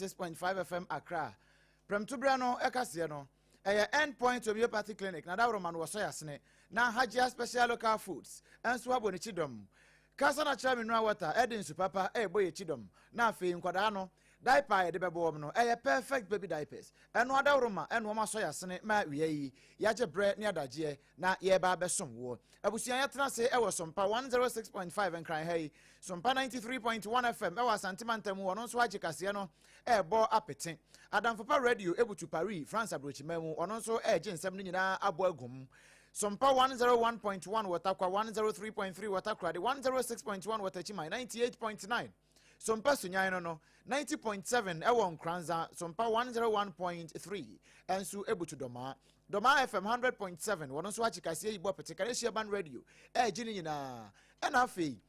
106.5 FM Accra. Prɛmtoberɛ no kaseɛ no, ɛyɛ End Point Homeopathy Clinic na dawuroma no wɔsɔ yasene na Hajia Special Local Foods nso abɔ ne kyidɔm. Kasa Natural Mineral Water ɛde nsu papa ɛrebɔ yɛ kyidɔm na afei nkwadaa no diaper a yɛde bɛbɔ wɔn no ɛyɛ Perfect Baby Diapers. Ɛno adaworoma ɛna wɔn asɔ yasene ma wia yi yɛagye berɛ ne adagyeɛ na yɛreba abɛsom woɔ. Abusua yɛtena ase wɔ Sompa 106.5 Nkran ha yi, Sompa 93.1 FM wɔ Asante mantam mu, ɔno nso agye kaseɛ no ɛrebɔ apete. Adamfopa Radio ebutu Paris, France aburokyiman mu, ɔno nso ɛregye nsɛm no nyinaa abɔ agum. Sompa 101.1 wɔ Tarkwa, 103.3 wɔ Takoradi, 106.1 wɔ Techiman, 98.9 Sompa Sunyan no no, 90.7 wɔ Nkoranza, Sompa 101.3 nso butu Dɔmaa. Dɔmaa FM 100.7 wɔn nso agye kaseɛ yi bɔ pete, Kaneshie Ban Radio ɛregye ne nyinaa. Ɛna afei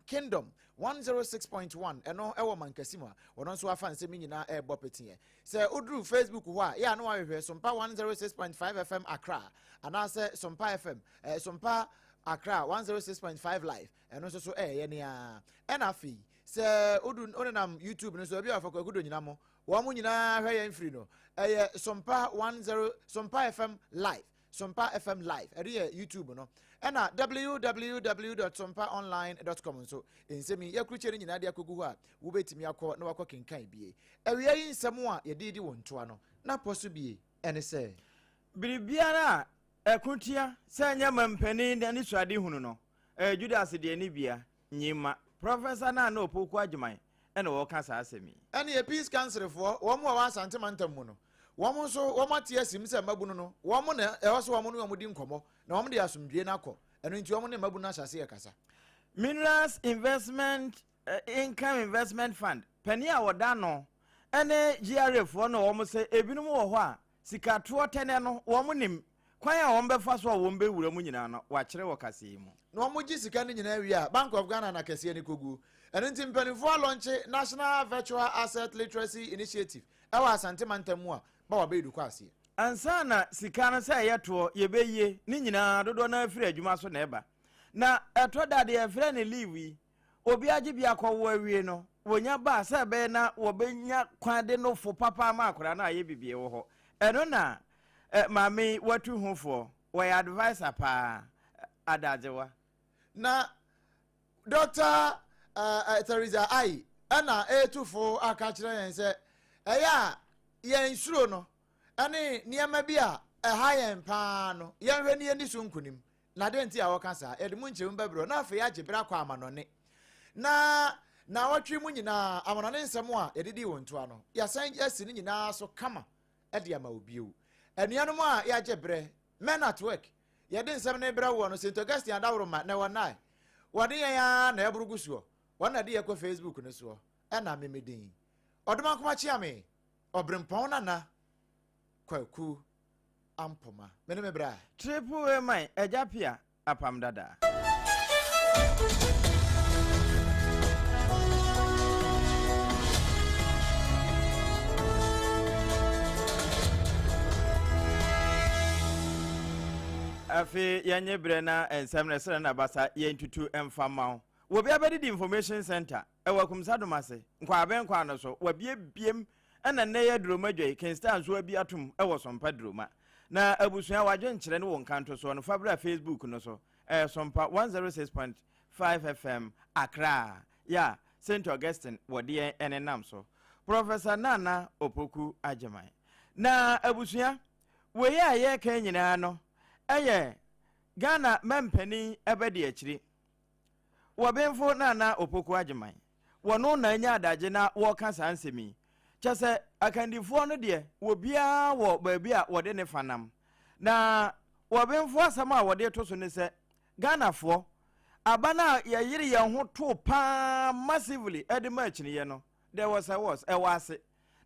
Kingdom 106.1 ɛno ɛwɔ Mankasi mu a wɔn nso afa nsɛm yi nyinaa ɛrebɔ peteɛ. Sɛ woduru Facebook hɔ a, yɛ a na wahwehwɛ Sompa 106.5 FM Accra anaasɛ Sompa FM, eh, Sompa Accra 106.5 Live. Ɛno nso so ɛyɛ ne ara. Ɛna afei sɛ wodu wonenam YouTube no so ebi a wɔfa Kwaku Donyina mo wɔn mo nyinaa hwɛ yɛn firi no ɛyɛ Sompa 10 Sompa FM Live Sompa FM Live ɛde yɛ YouTube no ɛna www.sompaonline.com nso nsɛm yi yɛakrukyɛ no nyinaa de akɔgu hɔ a wobɛtumi akɔ na wakɔ kenkan bie. Awia yi nsɛm a yɛde di wɔn ntoa no na pɔ so bie ɛne sɛ. Biribiara a ɛko tia sɛ ɛnyɛ mampanin anisoadehunu no, Ɛyɛ Judas deɛ ne bia, Nyima, Professor Nana Opoku Agyemang na ɔreka saa asɛm yi. Ɛneɛ Peace Councilfoɔ, wɔn a wɔwɔ Asante mantam mu no, wɔn nso wɔn ate asim sɛ mmabunu no, wɔn na ɛwɔ sɛ wɔn ne wɔn di nkɔmmɔ na wɔn de asomdwoeɛ no akɔ, ɛno nti wɔn ne mmabunu no ahyɛ aseɛ rekasa. Minerals Investment Income Investment Fund panin a ɔda ano ne GRA foɔ no wɔn sɛ ebinom wɔ hɔ a Sikatoɔ tɛnɛ no, wɔn nim. Kwan a wɔn bɛfa so a wɔn bɛwura mu nyinaa no, wɔakyerɛ wɔ kaseɛ yi mu. Na wɔn gye sika no nyinaa wie a, Bank of Ghana na kɛseɛ no kɔgu. Ɛno nti mpanimfoɔ alɔnkye National Virtual Asset Literacy Initiative ɛwɔ Asante mantam mu a ma wɔabɛyi do kɔ aseɛ. Ansa na sika no sɛ ɛyɛ toɔ, yɛbɛyie, ne nyinaa dodoɔ no ara firi adwuma so na ɛba. Na ɛtɔ da deɛ yɛfrɛ no leave yi, Obi agye bi akɔwo awie no, wɔnya ba a, sɛ ɛbɛyɛ na wɔbɛnya kwan de no fo papa ama akwadaa no ayɛ biribi wɔ hɔ. Ɛno na eh, maame yi watu ho foɔ. Wɔyɛ adviser paa, Adadzewa. Na Dɔkta uh, eh, Theresa Ayi ɛna ɛretu fo aka kyerɛ yɛn sɛ ɛyɛ a yɛn suro no ɛne nneɛma bi a ɛha yɛn paa no yɛnhwɛ ne yɛni so nkonim. Na dɛn nti a wɔka saa? Yɛde mu nkyerɛmu bɛbrɛ na afei agye bere akɔ amanɔne. Na naawɔtwe mu nyinaa, amanɔne nsɛm a yɛde dii wɔn ntoa no, yɛasan asi ne nyinaa so kama de ama wo bio. Anuanom a yɛagye berɛ, Men at Work, yɛde nsɛm no rebrɛ woɔ no, St. Augustine adaworoma na ɛwɔ nnae. Wɔde yɛn ara na ɛboro gu soɔ. Wɔn na ɛde yɛn kɔ Facebook no soɔ. Ɛna me me din. Ɔdomankoma Kyeame, Ɔberempɔn Nana Kwaku. Ampoma. Me ne me bra. Triple A man agya pia apam dada. Afei yɛnye berɛ na nsɛm no ɛsrɛ na basa yɛntutu mfa mma wo. Wɔ bi abɛdidi information center ɛwɔ Akumsa Domase Nkwaabɛn kwan no so wabiebiem Ɛna nnɛ yi aduroma dwa yi, King Star nso abi atom wɔ Sompa Duroma. Na abusua, w'adwenkyerɛ ne wo nkantosoɔ no, fa bra Facebook no so. Ɛyɛ Sompa 106.5 FM, Accra. Ya, Saint Augustine wɔde yɛn nenam so. Professor Nana Opoku Agyemang. Na abusua, wei a yɛreka yi nyinaa no, ɛyɛ Ghana mampanin abadiakyiri. Wɔbenfo Nana Opoku Agyemang, wɔno na anya adagye na wɔreka saa nsɛm yi. Kyɛ sɛ akandifoɔ no deɛ, obiara wɔ baabi a wɔde ne fa nam. Na wɔbenfo asɛm a wɔde to so ne sɛ, Ghanafoɔ, aba no a yɛyere yɛn ho too paa massively de ma akyiniiɛ no, there was a was, ɛwɔ ase.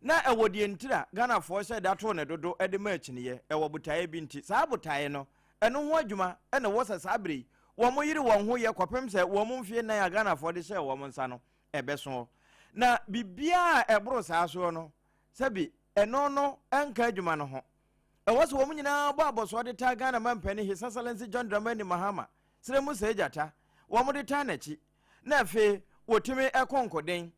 Na ɛwɔ deɛ ntira Ghanafoɔ hyɛ da too no dodo de ma akyiniiɛ, ɛwɔ botaeɛ bi nti. Saa botaeɛ no, ɛno ho adwuma na ɛwɔ sɛ saa berɛ yi wɔyere wɔn ho yɛ kɔpem sɛ wɔn mfeɛ nnan a Ghanafoɔ de hyɛɛ wɔn nsa no ɛbɛsoɔ. Na biribiara a ɛboro saa soɔ no, sɛbi ɛno no nka adwuma no ho. Ɛwɔ sɛ wɔn nyinaa bɔ abɔsoɔ de taa Ghana mampanin His Excellency John Dramani Mahama, serɛ mu sɛe gyata, wɔn de taa n'akyi, na afei wɔtumi kɔ nkoden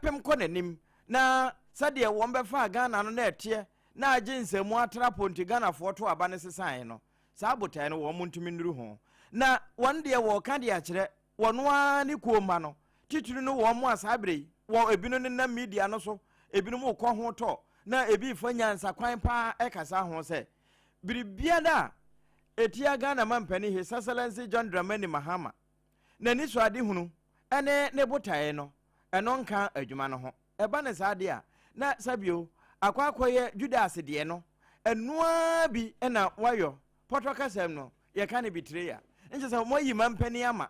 pem kɔ n'anim na Sɛdeɛ wɔn bɛfaa Ghana no na ɛteɛ na agye nsɛmmu atra po nti Ghanafoɔ to aba no sesaeɛ no, saa botaeɛ no wɔn ntumi nnuru ho. Na wɔn deɛ wɔreka de akyerɛ wɔn ara ne kuo mma no, titiri no wɔn a saa berɛ yi wɔ ebinom nenam media no so, ebinom rekɔ ho tɔ na ebi refa nyansakwan paa ɛkasa ho sɛ biribiara a ɛtia Ghana mampanin His Excellency John Dramani Mahama n'anisoadehunu ne ne botaeɛ no, ɛno nka adwuma no ho. Ɛba no saa deɛ a, na sɛbio akɔ akɔyɛ Judas deɛ no, ɛno ara bi na wayɔ. Pɔtɔ kasam no, yɛka no betrayal. Nkyɛ sɛ moayi mampanin ama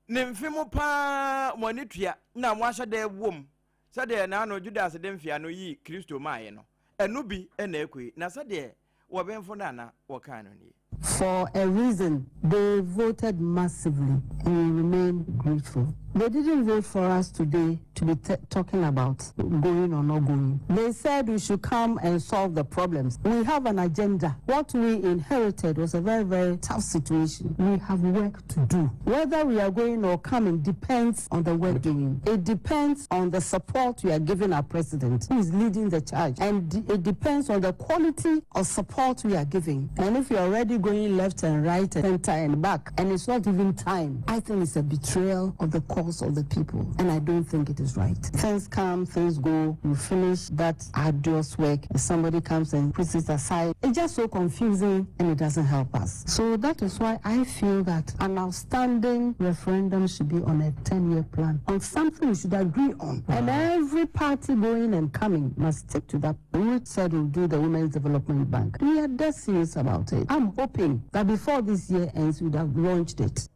ne mfe mo paa, mo ani tua na moahyɛ da wom sɛdeɛ naano Judas de mfeano yii Kristo maeɛ no, ɛno bi na ɛkɔ yi. Na sɛdeɛ wɔbenfo no a na wɔkaa no nie. For a reason, they voted massively and we remain grateful. They didn't vote for us today to be talking about going or not going. They said we should come and solve the problems. We have an agenda. What we inherited was a very, very tough situation. We have work to do. Whether we are going or coming depends on the work doing. It depends on the support we are giving our president, who is leading the charge. And it depends on the quality of support we are giving. And if you're already going left and right and center and back, and it's not even time, I think it's a betrayal of the cause of the people. And I don't think it is right. Things come, things go. You finish that arduous work, and somebody comes and puts it aside. It's just so confusing and it doesn't help us. So that is why I feel that an outstanding referendum should be on a 10 year plan, on something we should agree on. And every party going and coming must stick to that. We said we'll do the Women's Development Bank. We are dead serious about it. I'm hoping that before this year ends, we'd have launched it.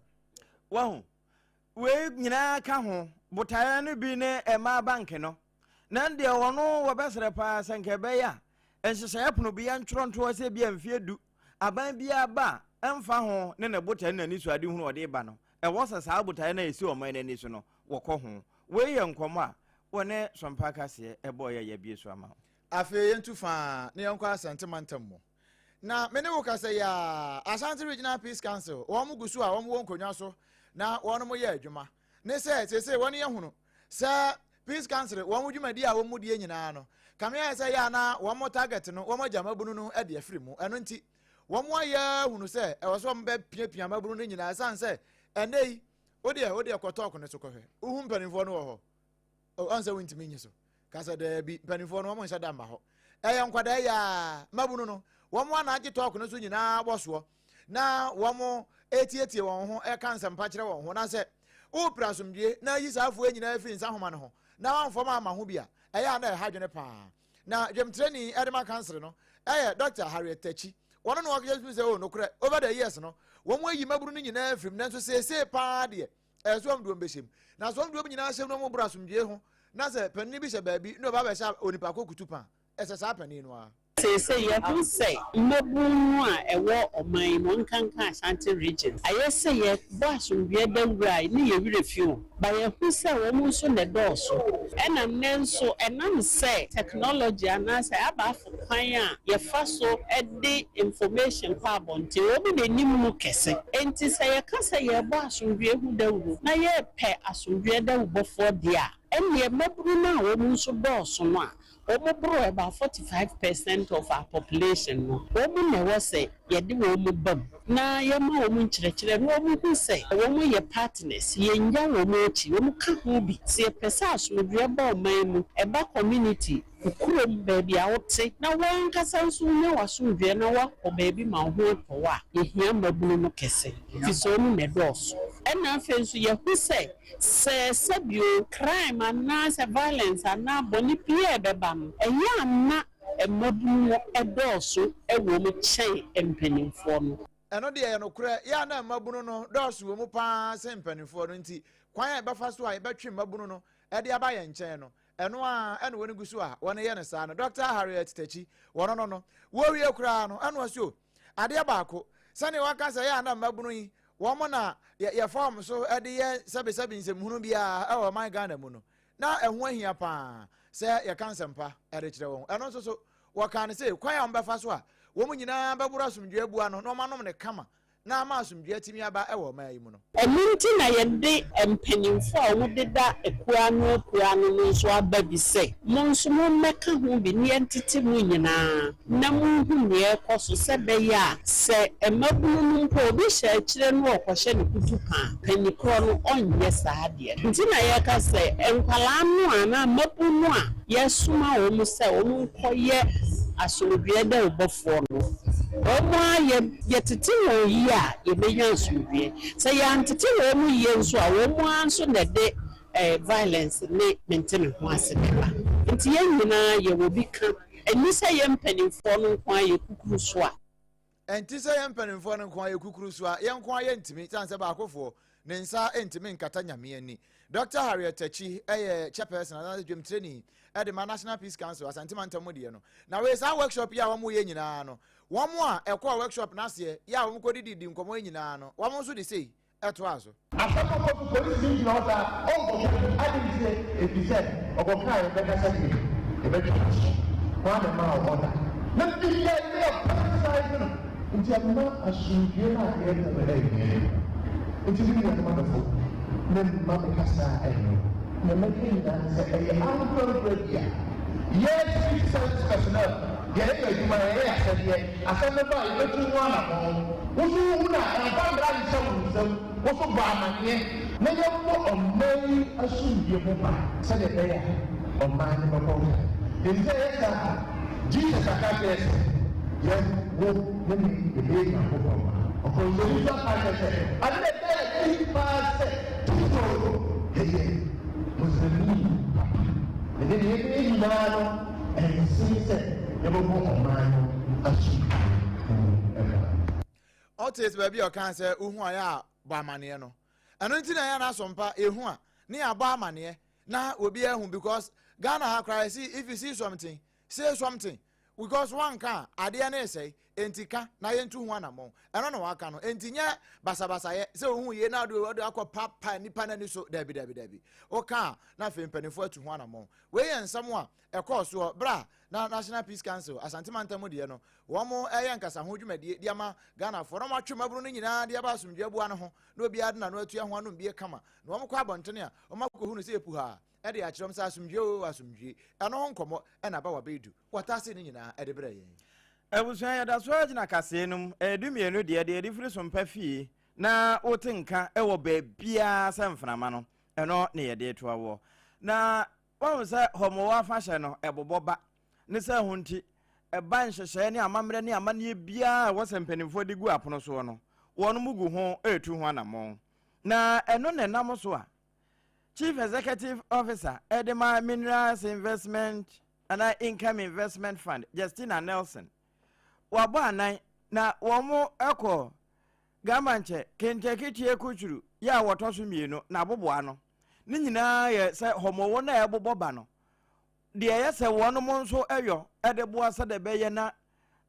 Wahu wei nyinaa ka ho botaeɛ no bi ne mmaa bank no na deɛ wɔno wɔbɛsrɛ paa sɛ nka ɛbɛyɛ a nhyehyɛeɛ pono bi yɛntwerɛ ntoɔ sɛ bi a mfeɛ 10 aban biara ba a, ɛmfa ho ne ne botaeɛ ne n'ani so ade hunu ɔde ba no, ɛwɔ sɛ saa botaeɛ no a ɛsi ɔman no ani so no wɔkɔ ho. Wei yɛ nkɔmmɔ a wɔne Sompa Kaseɛ ɛbɔeɛ a yɛabie so ama wo. Afei yɛntu faa na yɛnkɔ Asante mantam mu. Na me ne wo kasa yi ara, Ashanti Regional Peace Council, wɔn gu so a wɔn wɔ nkonnwa so na wɔn yɛ adwuma. Ne sɛ seesei wɔn yɛhunu sɛ Peace Council wɔn dwumadi a wɔn die nyinaa no, kame ayɛ sɛ yɛ a na wɔn target no wɔn agya mmabunu no de afiri mu. Ɛno nti wɔn ayɛ hunu sɛ ɛwɔ sɛ wɔn bɛpiapia mmabunu no nyinaa, ɛsiane sɛ ɛnɛ yi wodeɛ wodeɛ kɔ tɔɔko no so kɔhwɛ, wohu mpanimfoɔ no wɔ hɔ, ɔn sɛ wontumi nyi so ka sɛ daabi, mpanimfoɔ no wɔn nhyɛ da mma hɔ, ɛyɛ nkwadaa yi a mmabunu no wɔn ana agye tɔɔko no so nyinaa bɔ soɔ na wɔn etietie wɔn ho ɛka nsɛmpa kyerɛ wɔn ho. Na sɛ wopere asomdwie na ayi saa afoɔ nyinaa firi nsa homa no ho na wamfam ama ho bi a, ɛyɛ a na ɛha dwene paa. Na dwamtirani ɛde ma council no ɛyɛ Dr Harriet Takyi. Wɔn no wɔkɛkyɛ sɛ o nokorɛ, over the years no wɔn ayi mmabunu no nyinaa firim, nanso seesei paa deɛ ɛyɛ so wɔn de wɔn bɛhyɛ mu na so wɔn de wɔn nyinaa hyɛ mu na wɔn boro asomdwie ho. Na sɛ panin bi hyɛ baabi na ɔba abɛhyɛ onipa ko kutu pa, ɛsɛ saa panin no ara. Seesei yɛho sɛ mmabun no a ɛwɔ ɔman mu, nkanka Ashanti Region, ayɛ sɛ yɛbɔ asomdwoeɛ dawuro a ne yɛ werɛ fi wɔn ba. Yɛho sɛ wɔn nso na ɛdɔɔso, ɛna nnɛ nso ɛnam sɛ technology anaasɛ abaafo kwan a yɛfa so de information kɔ abɔnten, wɔn na anim mu kɛse. Nti sɛ yɛka sɛ yɛrebɔ asomdwoeɛ ho dawuro na yɛrepɛ asomdwoeɛ dawubɔfoɔ deɛ a, ɛnneɛ mmabunu no a wɔn nso dɔɔso no a wɔn boro about 45% of our population no, wɔn na ɛwɔ sɛ yɛde wɔn mu ba mu na yɛma wɔn nkyerɛkyerɛ na wɔn hu sɛ wɔn yɛ partners. Yɛnya wɔn akyi, wɔn ka ho bi. Sɛ yɛpɛ sɛ asomdwoeɛ ba ɔman mu, ɛba community kurom baabi a wote na wɔn ankasa nso nya w'asomdwoeɛ na wakɔ baabi ma wo ho atɔ wo a, yɛhia mmabunu no kɛse fi sɛ wɔn na ɛdɔɔso. Ɛna afei nso yɛho sɛ sɛbio crime anaasɛ violence anaa bɔne biara ɛbɛba no, ɛyɛ ana mmabunu no ɛdɔɔso ɛwɔ mu kyɛn mpanimfoɔ no. Ɛno deɛ yɛ nokorɛ, yɛ a na mmabunu no dɔɔso wɔ mu paa sɛ mpanimfoɔ no, nti kwan a yɛbɛfa so a yɛbɛtwe mmabunu no ɛde aba yɛn nkyɛn no, ɛno a ɛna wɔn gu so a wɔn yɛ no saa no. Dr Harriet Takyi wɔn no wɔwie koraa no, ɛno ɔso adeɛ baako sɛnea wɔaka sɛ yɛ a na mmabunu yi wɔn na yɛfa wɔn so de yɛ sɛbesɛbe nsɛmhunu biara ɛwɔ ɔman Ghana mu no, na ɛho ahia paa sɛ yɛka nsɛmpa ɛde kyerɛ wɔn. Ɛno nso so wɔka no sɛ kwan a wɔbɛfa so a wɔn nyinaa bɛboro asomdwoe abua no na wɔn anom ne kama. na ama asomdwoe atumi aba wɔ ɔman yi mu no. Ɛno nti na yɛde mpanyimfo a wɔdeda akuw ano akuw ano no nso aba bi sɛ, Mo nso mommɛka ho bi na yɛntete mo nyinaa na munhu nea ɛrekɔ so, sɛ ɛbɛyɛ a sɛ mmabunu no mpo obi hyɛ akyire na ɔkɔhyɛ no kutupa a, panyin korɔ no ɔnyɛ saa adeɛ no. Nti na yɛka sɛ nkwadaa no anaa mmabunu no a yɛsoma wɔn sɛ wɔnkɔyɛ asomdwoeɛ dawubɔfoɔ no, wɔn ara yɛ yɛtete wɔn yie a, yɛbɛnya asomdwoeɛ. Sɛ yɛantete wɔn yie nso a, wɔn ara nso na ɛde eh, violence ne mente me ho ase bɛba. Nti yɛn nyinaa yɛwɔ bi ka. Ɛnni sɛ yɛn mpanimfoɔ no nko ara yɛ kukuru so a. Ɛnte sɛ yɛn mpanimfoɔ no nko ara yɛ kukuru so a, yɛn nko ara yɛntumi, sane sɛ baakofoɔ ne nsa ntumi nkata Nyame ani. Dɔkta Harriet Takyi yɛ chairperson anaasɛ dwamtirani de ma National Peace Council, Asante Mantam mu deɛ no. Na wei saa workshop yi a wɔyɛ nyinaa no, wɔn a ɛkɔɔ workshop no aseɛ yɛ a wɔkɔdididi nkɔmmɔ yi nyinaa no, wɔn nso de sei toaa so. Asɛm no kɔ so, polisini gyina hɔ saa, ɔnkɔka bi. Adɛn nti? Efisɛ ɔkɔka a yɛbɛka sɛ deɛ yɛbɛtwe n'aso. Hwan na ɛmaa wo order? Na biribiara yɛbɛyɛ politicize no. Nti ɛmma asomdwoeɛ no a yɛrepɛ no ɛnyɛ adwuma. Nti me nuanom adɔfo, memma me kasa ɛnyɛ wo. Nea mɛka nyinaa ne sɛ ɛyɛ ankorankora bi a yɛ security service personnel yɛyɛ yɛn adwuma, yɛyɛ yɛn asɛdeɛ. Asɛm no ba a, yɛbɛtu ho anammɔn. Wo nso wohu no a, ɛmfa mmara nhyɛ wo nsam. Wo nso bɔ amanneɛ na yɛmmɔ ɔman yi asomdwoeɛ ho ban sɛdeɛ ɛbɛyɛ a ɔman no bɛkɔ nkan. Enti sɛ ɛyɛ saa a, Jesus aka akyerɛ yɛn sɛ, yɛn, wo ne me, yɛbɛyɛ Nyankopɔn mma. Ɔkɔmhyɛni nso aka akyerɛ sɛ, ade na ɛda adi paa sɛ titiriw no, yɛyɛ Muslimni papa. Ɛnde deɛ yɛbɛyɛ nyinaa no, Ɛnsen sɛ yɛbɛbɔ ɔman no asomdwoe ho ban. Ɔtee baabi a ɔkaa sɛ wohu ayɛ a bɔ amaneɛ no. Ɛno nti na ɛyɛ na asompa yɛhu a ne yɛabɔ amaneɛ na obi ahu because Ghana ha koraa yɛsi if you see something say something because wanka a adeɛ no resɛe enti ka na yɛntu ho anammɔn. Ɛno na waka no enti nyɛ basabasayɛ sɛ wohu yie na ɔde akɔ papa nipa n'ani so dabi dabi dabi woka a na afei mpanimfoɔ atu ho anammɔn. Wei yɛ nsɛm a ɛkɔɔ soɔ berɛ a na National Peace Council, Asante Mantam deɛ no, wɔn reyɛ nkasaho dwumadie de ama Ghanafoɔ na wɔatwe mmabunu no nyinaa de aba asomdwoeɛ aboa no ho na obiara de n'ano atua ho anom bie kama na wɔn kɔ abɔntene a wɔn akɔhunu sɛ ɛpuhaa de akyerɛ wɔn sɛ asomdwoeɛ oo asomdwoeɛ. Ɛno ho nkɔmmɔ na aba wabɛdu wɔtase no nyinaa de brɛɛ yɛn. Abusua, yɛda so ara gyina kaseɛ no mu. Ɛyɛ dumienu deɛ, deɛ yɛde firi Sompa fie na wote nka wɔ baabiara sɛ mframa no, ɛno na yɛde retoa woɔ. Na Woahu sɛ Homowo afahyɛ no, ɛbobɔ ba. Ne saa ho nti, ɛba nhyehyɛe ne amammerɛ ne amanneɛ biara a ɛwɔ sɛ mpanimfoɔ de gu apono soɔ no, wɔnom gu ho retu ho anammɔn. Na ɛno na ɛnam so a Chief Executive Officer de ma Minerals Investment anaa Income Investment Fund, Justina Nelson, wabɔ anan na wɔn kɔ Gamankyɛ, Kentekitie Kuchuru yɛ a wɔtɔ so mmienu, n'aboboano. Ne nyinaa yɛ sɛ hɔmɔwɔ no a ɛbobɔ ba no, deɛ ɛyɛ sɛ wɔnom nso yɔ de boa sɛdeɛ ɛbɛyɛ na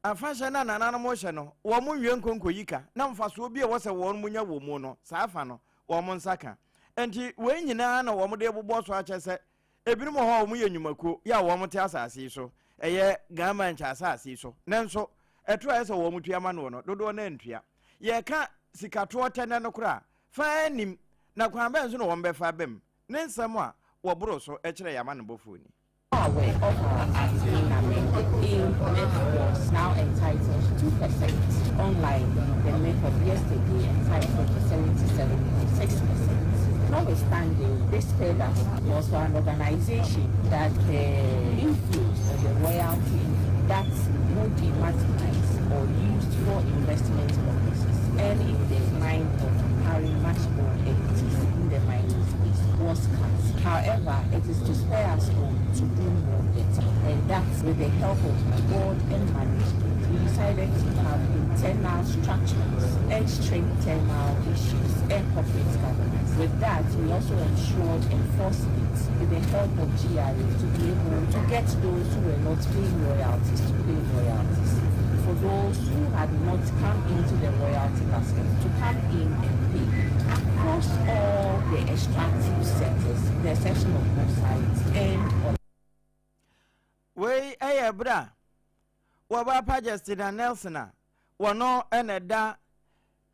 afahyɛ no a nananom hyɛ no, wɔn nwie nkonkoyi ka na mfasoɔ bi a ɛwɔ sɛ wɔn nya wɔ mu no, saa fa no, wɔn nsa ka. Enti wei nyinaa na wɔn de bobɔ so akyɛ sɛ ebinom wɔ hɔ a wɔyɛ nnwumakuo yɛ a wɔn te asase yi so, ɛyɛ Ghana nkyɛ asase yi so, nanso ɛto a ɛyɛ sɛ wɔn tua ma noɔ no, dodoɔ no antua. Yɛka sikatoɔ tɛnɛ no koraa, fa ara nnim, na kwan bɛn so na wɔbɛfa aba mu, ne nsɛm a wɔboro so kyerɛ yɛn amanebɔfoɔ ni. Aware of our act being amended in NIF was now entitled to 2%, unlike the NIF of yesterday entitled to 77.6%. Notwithstanding, this spared us was for an organization that the inflows or the royalty that would be maximized or used for investment purposes and in the mind of carrying much more equities in the mining space was cut. However, it is to spare us all to do more better, and that with the help of the board and management, we decided to have internal structures and strengthen our issues and corporate governance. With that, we also ensured enforcement with the help of GRA to be able to get those who were not paying royalties to pay royalties. For those who had not come into the royalty basket to come in and pay. Across all the extractive sectors, the exception of bauxite and oil. Wei yɛ berɛ a wɔba pa Justina Nelson a wɔno na ɛda.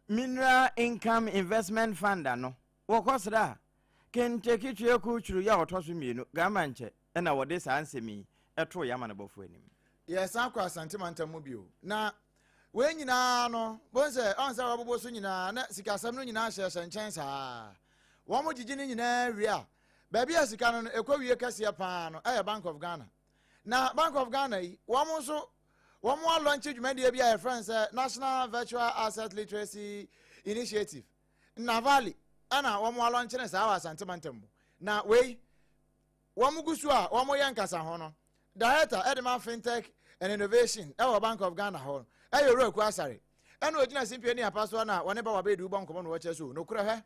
Mineral Income Investment Fund ano. Wɔkɔsra a, Kenteki Tweaku Twuru a ɔtɔ so mmienu, Gama Nkyɛ, na wɔde saa nsɛm yi too yɛn amanebɔfoɔ anim. Yɛsan kɔ Asante mantam mu bio. Na wei nyinaa no, bohu sɛ ɔn sɛ wɔabobɔ so nyinaa na sikasɛm no nyinaa hyehyɛ nkyɛn saa. Wɔn gyegye ne nyinaa wie a, baabi a sika no no ɛkɔ wie kɛseɛ paa no ɛyɛ Bank of Ghana. Na Bank of Ghana yi, wɔn nso wɔn alɔnkye dwumadie bi a yɛfrɛ no sɛ National Virtual Asset Literacy Initiative, NAVALI, ɛna wɔn alɔnkye no saa wɔ Asante mantam mu. Na wei Wɔn gu so a wɔyɛ nkasaho no, Director de ma Fintech and Innovation wɔ Bank of Ghana hɔ no yɛ Owura Aku Asare. Ɛna ogyina simpie ne apa soɔ na wɔne Bawa Bedu bɔ nkɔmmɔ na wɔkyerɛ so nokorɛ hwɛ.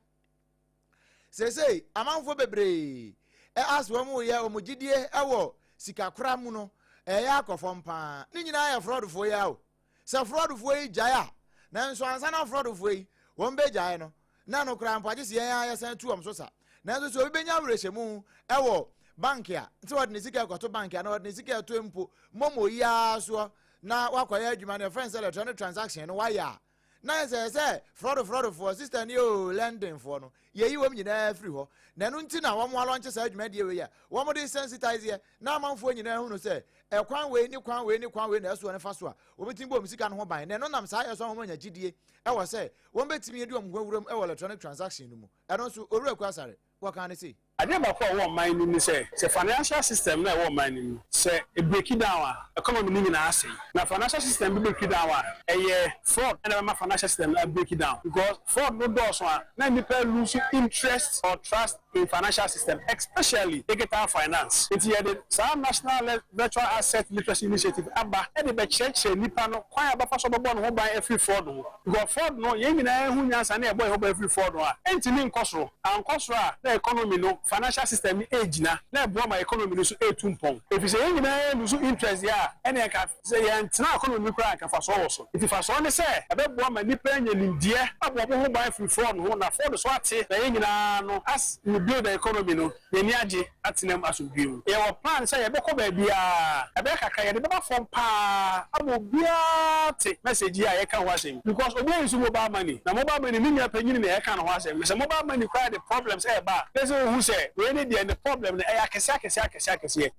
Seesei amanfoɔ bebree as wɔn reyɛ wɔn gyidie wɔ sikakora mu no ɛyɛ akɔ fam paa. Ne nyinaa yɛ frɔdfoɔ yi ara o. Sɛ frɔdfoɔ yi gyae a, nanso ansa na frɔdfoɔ yi wɔn bɛgyae no, na no koraa mpo agye sɛ yɛn ara yɛsan tu wɔn so sa. Nanso sɛ obi bɛnya awerɛhyɛmu wɔ bank a, sɛ wɔde ne sika rekɔto bank a, na wɔde ne sika ɛto mpo momo yi ara soɔ na wakɔyɛ adwuma no, yɛfrɛ no sɛ electronic transaction no wayɛ a, na ɛsɛ sɛ frɔdo frɔdofoɔ, sister ni o, lendingfoɔ no, yɛyi wɔn nyinaa firi hɔ. Na ɛno nti na wɔn alɔnkye saa dwumadie wei a wɔn de sensitize yɛ na amanfoɔ nyinaa hunu sɛ ɛkwan wei ne kwan wei ne kwan wei na ɛsoɔ ne fa so a wɔbɛtumi bɔ wɔn sika no ho ban. Na ɛno nam saa yɛ so a wɔn anya gyidie ɛwɔ sɛ wɔn bɛtumi adi wɔn ho awuram ɛwɔ electronic transaction no mu. Ɛno nso, Owura Aku Asare, wɔkaa no sei. Adeɛ baako a ɛwɔ ɔman no mu ne sɛ, sɛ financial system no a ɛwɔ ɔman no mu no, sɛ ɛbreki down a, economy no nyinaa asɛe. Na financial system bi breki down a, ɛyɛ fraud na ɛbɛma financial system no abreki down because fraud no dɔɔso a, na nnipa lose interest or trust in financial system especially digital finance. Nti yɛde saa National Virtual Asset Literacy Initiative aba de bɛkyerɛkyerɛ nnipa no kwan a ɔbɛfa so bɛbɔ ne ho ban afiri fraud ho. Because fraud no yɛn nyinaa hu nyansa na yɛbɔ yɛn ho ban firi fraud ho a, ɛntumi nkɔ soro. Ankɔ soro a, na economy no, financial system no ɛregyina na ɛboa ma economy no nso ɛretu mpɔn. Ɛfiri sɛ yɛn nyinaa lose interest deɛ a, ɛnneɛ nka sɛ yɛntena economy koraa a nka mfasoɔ wɔ so. Nti mfasoɔ ne sɛ ɛbɛboa ma nnipa anya nimdeɛ abɔ wɔn ho ban afiri fraud ho na fraud so ate na yɛn nyinaa no as we build the economy no, yɛn ani agye atena mu asomdwoe mu. Yɛwɔ plan sɛ yɛbɛkɔ baabiara, ɛbɛyɛ kakra yɛde bɛba fam paa ama obiara ate message yi a yɛka ho asɛm yi because obiara use mobile money na mobile money me nua panyin na yɛka ne ho asɛm na sɛ mobile money koraa de problems ɛreba a na ɛsɛ sɛ ohu sɛ wei ne deɛ ne problem no ɛyɛ akɛseɛ akɛseɛ akɛseɛ akɛseɛ.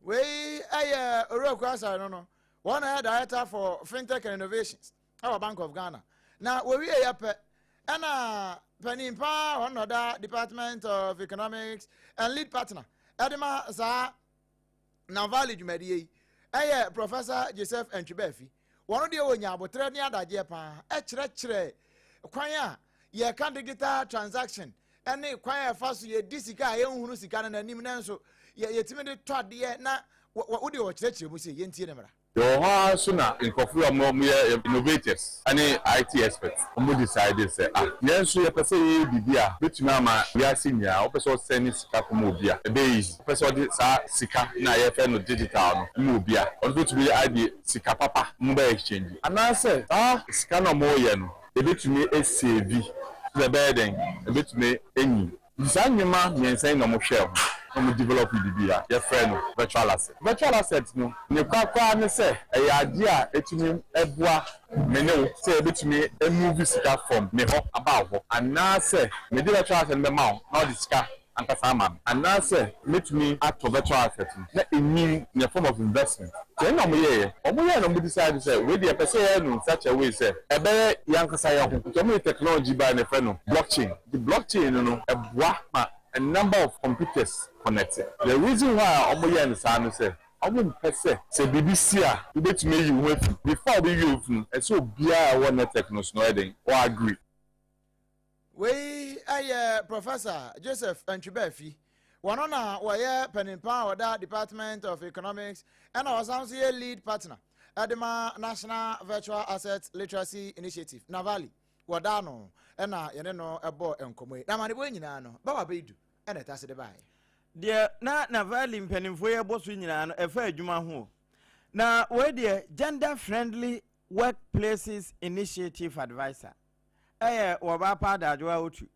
Wei yɛ Owura Kwaku Asare no no, wɔn na ɛyɛ Director for Fintech and Innovations ɛwɔ Bank of Ghana. Na wɔwie yɛ pɛ, ɛna panin paa wɔn na ɔda Department of Economics and lead partner ɛde ma saa Navali dwumadie yi ɛyɛ Professor Joseph Antwi-Baafi. Wɔn deɛ wɔnya aboterɛ ne adagyeɛ paa ɛkyerɛkyerɛ kwan a yɛka digital transaction ɛne kwan a ɛfa so yɛdi sika a yɛnhunu sika no n'anim nanso yɛtumi de tɔ adeɛ na wodeɛ wɔkyerɛkyerɛ mu sɛ yɛntie ne mmara. Yɛwɔ hɔ ara nso na nkurɔfo a wɔyɛ innovators ne IT experts, wɔn decide sɛ ah, yɛn nso yɛpɛ sɛ yɛyɛ biribi a ebetumi ama wiase nyinaa, wopɛ sɛ ɔsɛne sika kɔma obi a, ɛbɛyɛ easy. Wopɛ sɛ ɔde saa sika no a yɛfrɛ no digital no ma obi a, ɔno nso betumi de sika papa wɔbɛ exchange. Anaasɛ saa sika no a wɔreyɛ no, yɛbɛtumi asave, sɛ ɛbɛyɛ dɛn, ɛbɛtumi anyin. Nti saa nneɛma mmiɛnsa yi na wɔhwɛɛ ho na wɔn develop biribi a yɛfrɛ no virtual asset. Virtual asset no, ne korakora ne sɛ ɛyɛ adeɛ a ɛtumi boa me ne wo sɛ yɛbɛtumi a move sika from me hɔ aba wo hɔ, anaasɛ mede virtual asset no bɛma wo na wode sika ankasa ama me, anaasɛ mɛtumi atɔ virtual asset no na ɛnyin in a form of investment. Nti ɛno na wɔyɛeɛ. Wɔyɛeɛ na wɔn decide sɛ wei deɛ yɛpɛ sɛ yɛyɛ no in such a way sɛ ɛbɛyɛ yɛn ankasa yɛn ho. Nti wɔde technology baeɛ na yɛfrɛ no blockchain. The blockchain no no ɛboa ma a number of computers connect. The reason why a wɔn yɛɛ no saa no sɛ wɔn mpɛ sɛ sɛ biribi si a wobɛtumi ayi wo ho afi mu. Before a wobɛyi wo afi mu no ɛsɛ sɛ obiara a ɛwɔ network no so no ɔyɛ dɛn? Ɔ agree. Wei yɛ Professor Joseph Antwi-Baafi. Wɔno na wɔyɛ panin pa a ɔda Department of Economics ɛna ɔsan nso yɛ lead partner ɛde ma National Virtual Asset Literacy Initiative, NAVALI. Wɔda ano na yɛne no bɔɔ nkɔmmɔ yi. Na amanebɔ yi nyinaa no, Bawa Baidu na ɛtase de baeɛ. Deɛ na Navali mpanimfoɔ yi ɛbɔ so nyinaa no, ɛfa adwuma ho o. Na wei deɛ, Gender Friendly Workplaces Initiative Adviser ɛyɛ wɔbaa pa adagyewa otu.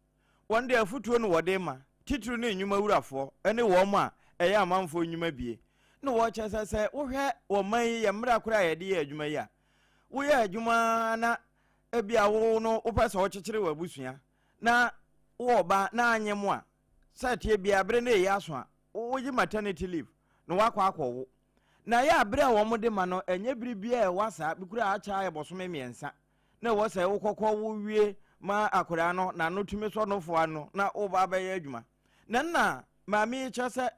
Wɔn deɛ afutuo no wɔde ma, titiri ne nnwuma wurafoɔ ne wɔn a ɛyɛ amanfoɔ nnwuma bie. Na wɔkyerɛ sɛ sɛ wohwɛ wɔn man yi yɛ mmara koraa a yɛde yɛ adwuma yi a, woyɛ adwuma na Ebia wo no wopɛ sɛ wokyekyere w'abusua na wowɔ ba na anye mo a, sɛ ɛteɛ biara bere no reyɛ aso a, wogye maternity leave na woakɔ akɔwo. Na ɛyɛ a bere a wɔde ma no, ɛnyɛ bere biara a ɛwa saa, bi koraa akyɛ ayɛ bɔsome mmiɛnsa na ɛwɔ sɛ wokɔkɔ wo wie ma akwadaa no n'ano tumi sɔ nofo ano na woba abɛyɛ adwuma. Na nna maame yi kyerɛ sɛ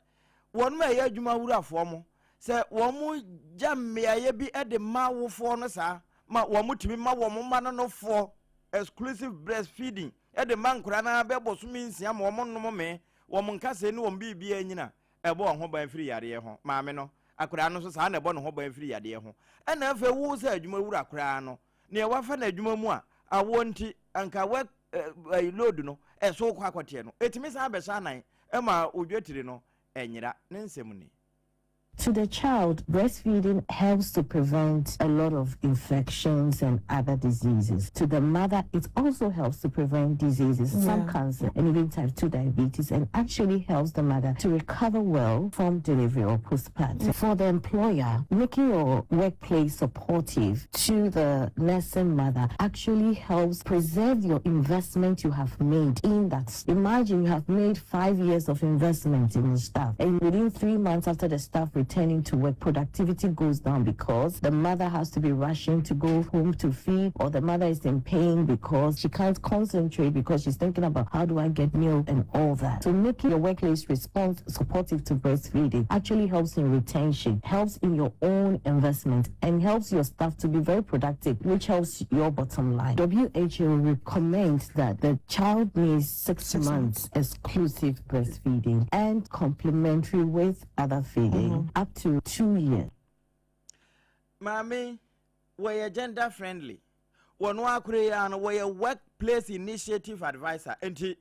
wɔn a ɛyɛ adwuma wurafoɔ mo sɛ wɔn gya mmeaeɛ bi de ma awofoɔ no saa ma wɔn tumi ma wɔn mma no nofoɔ exclusive breastfeeding de ma nkwadaa no ara bɛyɛ bosome nsia ma wɔn nom mee wɔn nkasɛɛ ne wɔn biribiara nyina ɛbɔ wɔn ho ban firi yareɛ ho maame no akwadaa no nso saa na ɛbɔ ne ho ban firi yadeɛ ho ɛna afei wo sɛ adwuma wura koraa no nea wafa no adwuma mu a awoɔ nti anka work eh, load no ɛso kɔ akɔteɛ no ɛtumi san bɛhyɛ anan ɛma odwatiri no ɛnyera ne nsɛm ni. To the child, breastfeeding helps to prevent a lot of infections and other diseases. To the mother, it also helps to prevent diseases, yeah. some cancer, and even type 2 diabetes, and actually helps the mother to recover well from delivery or postpartum. Yeah. For the employer, making your workplace supportive to the nursing mother actually helps preserve your investment you have made in that. Imagine you have made five years of investment in the staff, and within three months after the staff returning to work, productivity goes down because the mother has to be rushing to go home to feed, or the mother is in pain because she can't concentrate because she's thinking about how do I get milk and all that. So making your workplace response supportive to breastfeeding actually helps in retention, helps in your own investment, and helps your staff to be very productive, which helps your bottom line. WHO recommends that the child needs six, six months, months exclusive breastfeeding and complementary with other feeding mm-hmm. up to two years. Maame, wɔyɛ gender friendly. Wɔn akora yi ano wɔyɛ workplace initiative adviser. Nti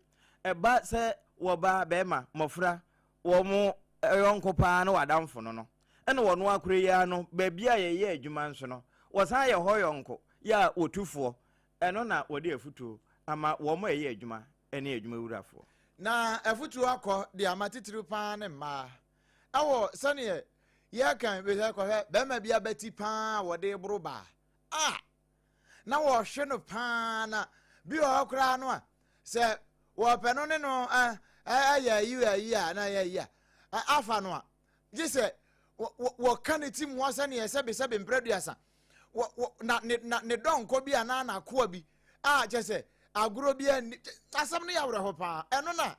ɛba sɛ wɔba bɛrima mmɔfra wɔn yɔnko paa ne w'adamfo no no ɛna wɔn akora yi ano baabi a yɛyɛ adwuma nso no wɔsan yɛ hɔ yɔnko yɛ a wɔtufoɔ ɛno na wɔde afutuo ama wɔn a ɛyɛ adwuma ne adwuma wurafoɔ. Na afutuo akɔ de ama titiriw paa ne mmaa ɛwɔ sɛneɛ yɛka bɛsɛ kɔhwɛ bɛrima bi abati paa wɔde boro baa a na wɔhwe no paa na bi wɔ hɔ koraa no a sɛ wɔpɛ no ne no ɛyɛ ayi ayi a na ɛyɛ ayi a afa no a gye sɛ wɔka ne ti mua sɛneɛ sɛbesɛbe mprɛduasa na ne na ne dɔnkɔ bi anaa n'akoa bi a kyɛ sɛ agorɔ bi ani asɛm no yɛ awerɛho paa ɛno na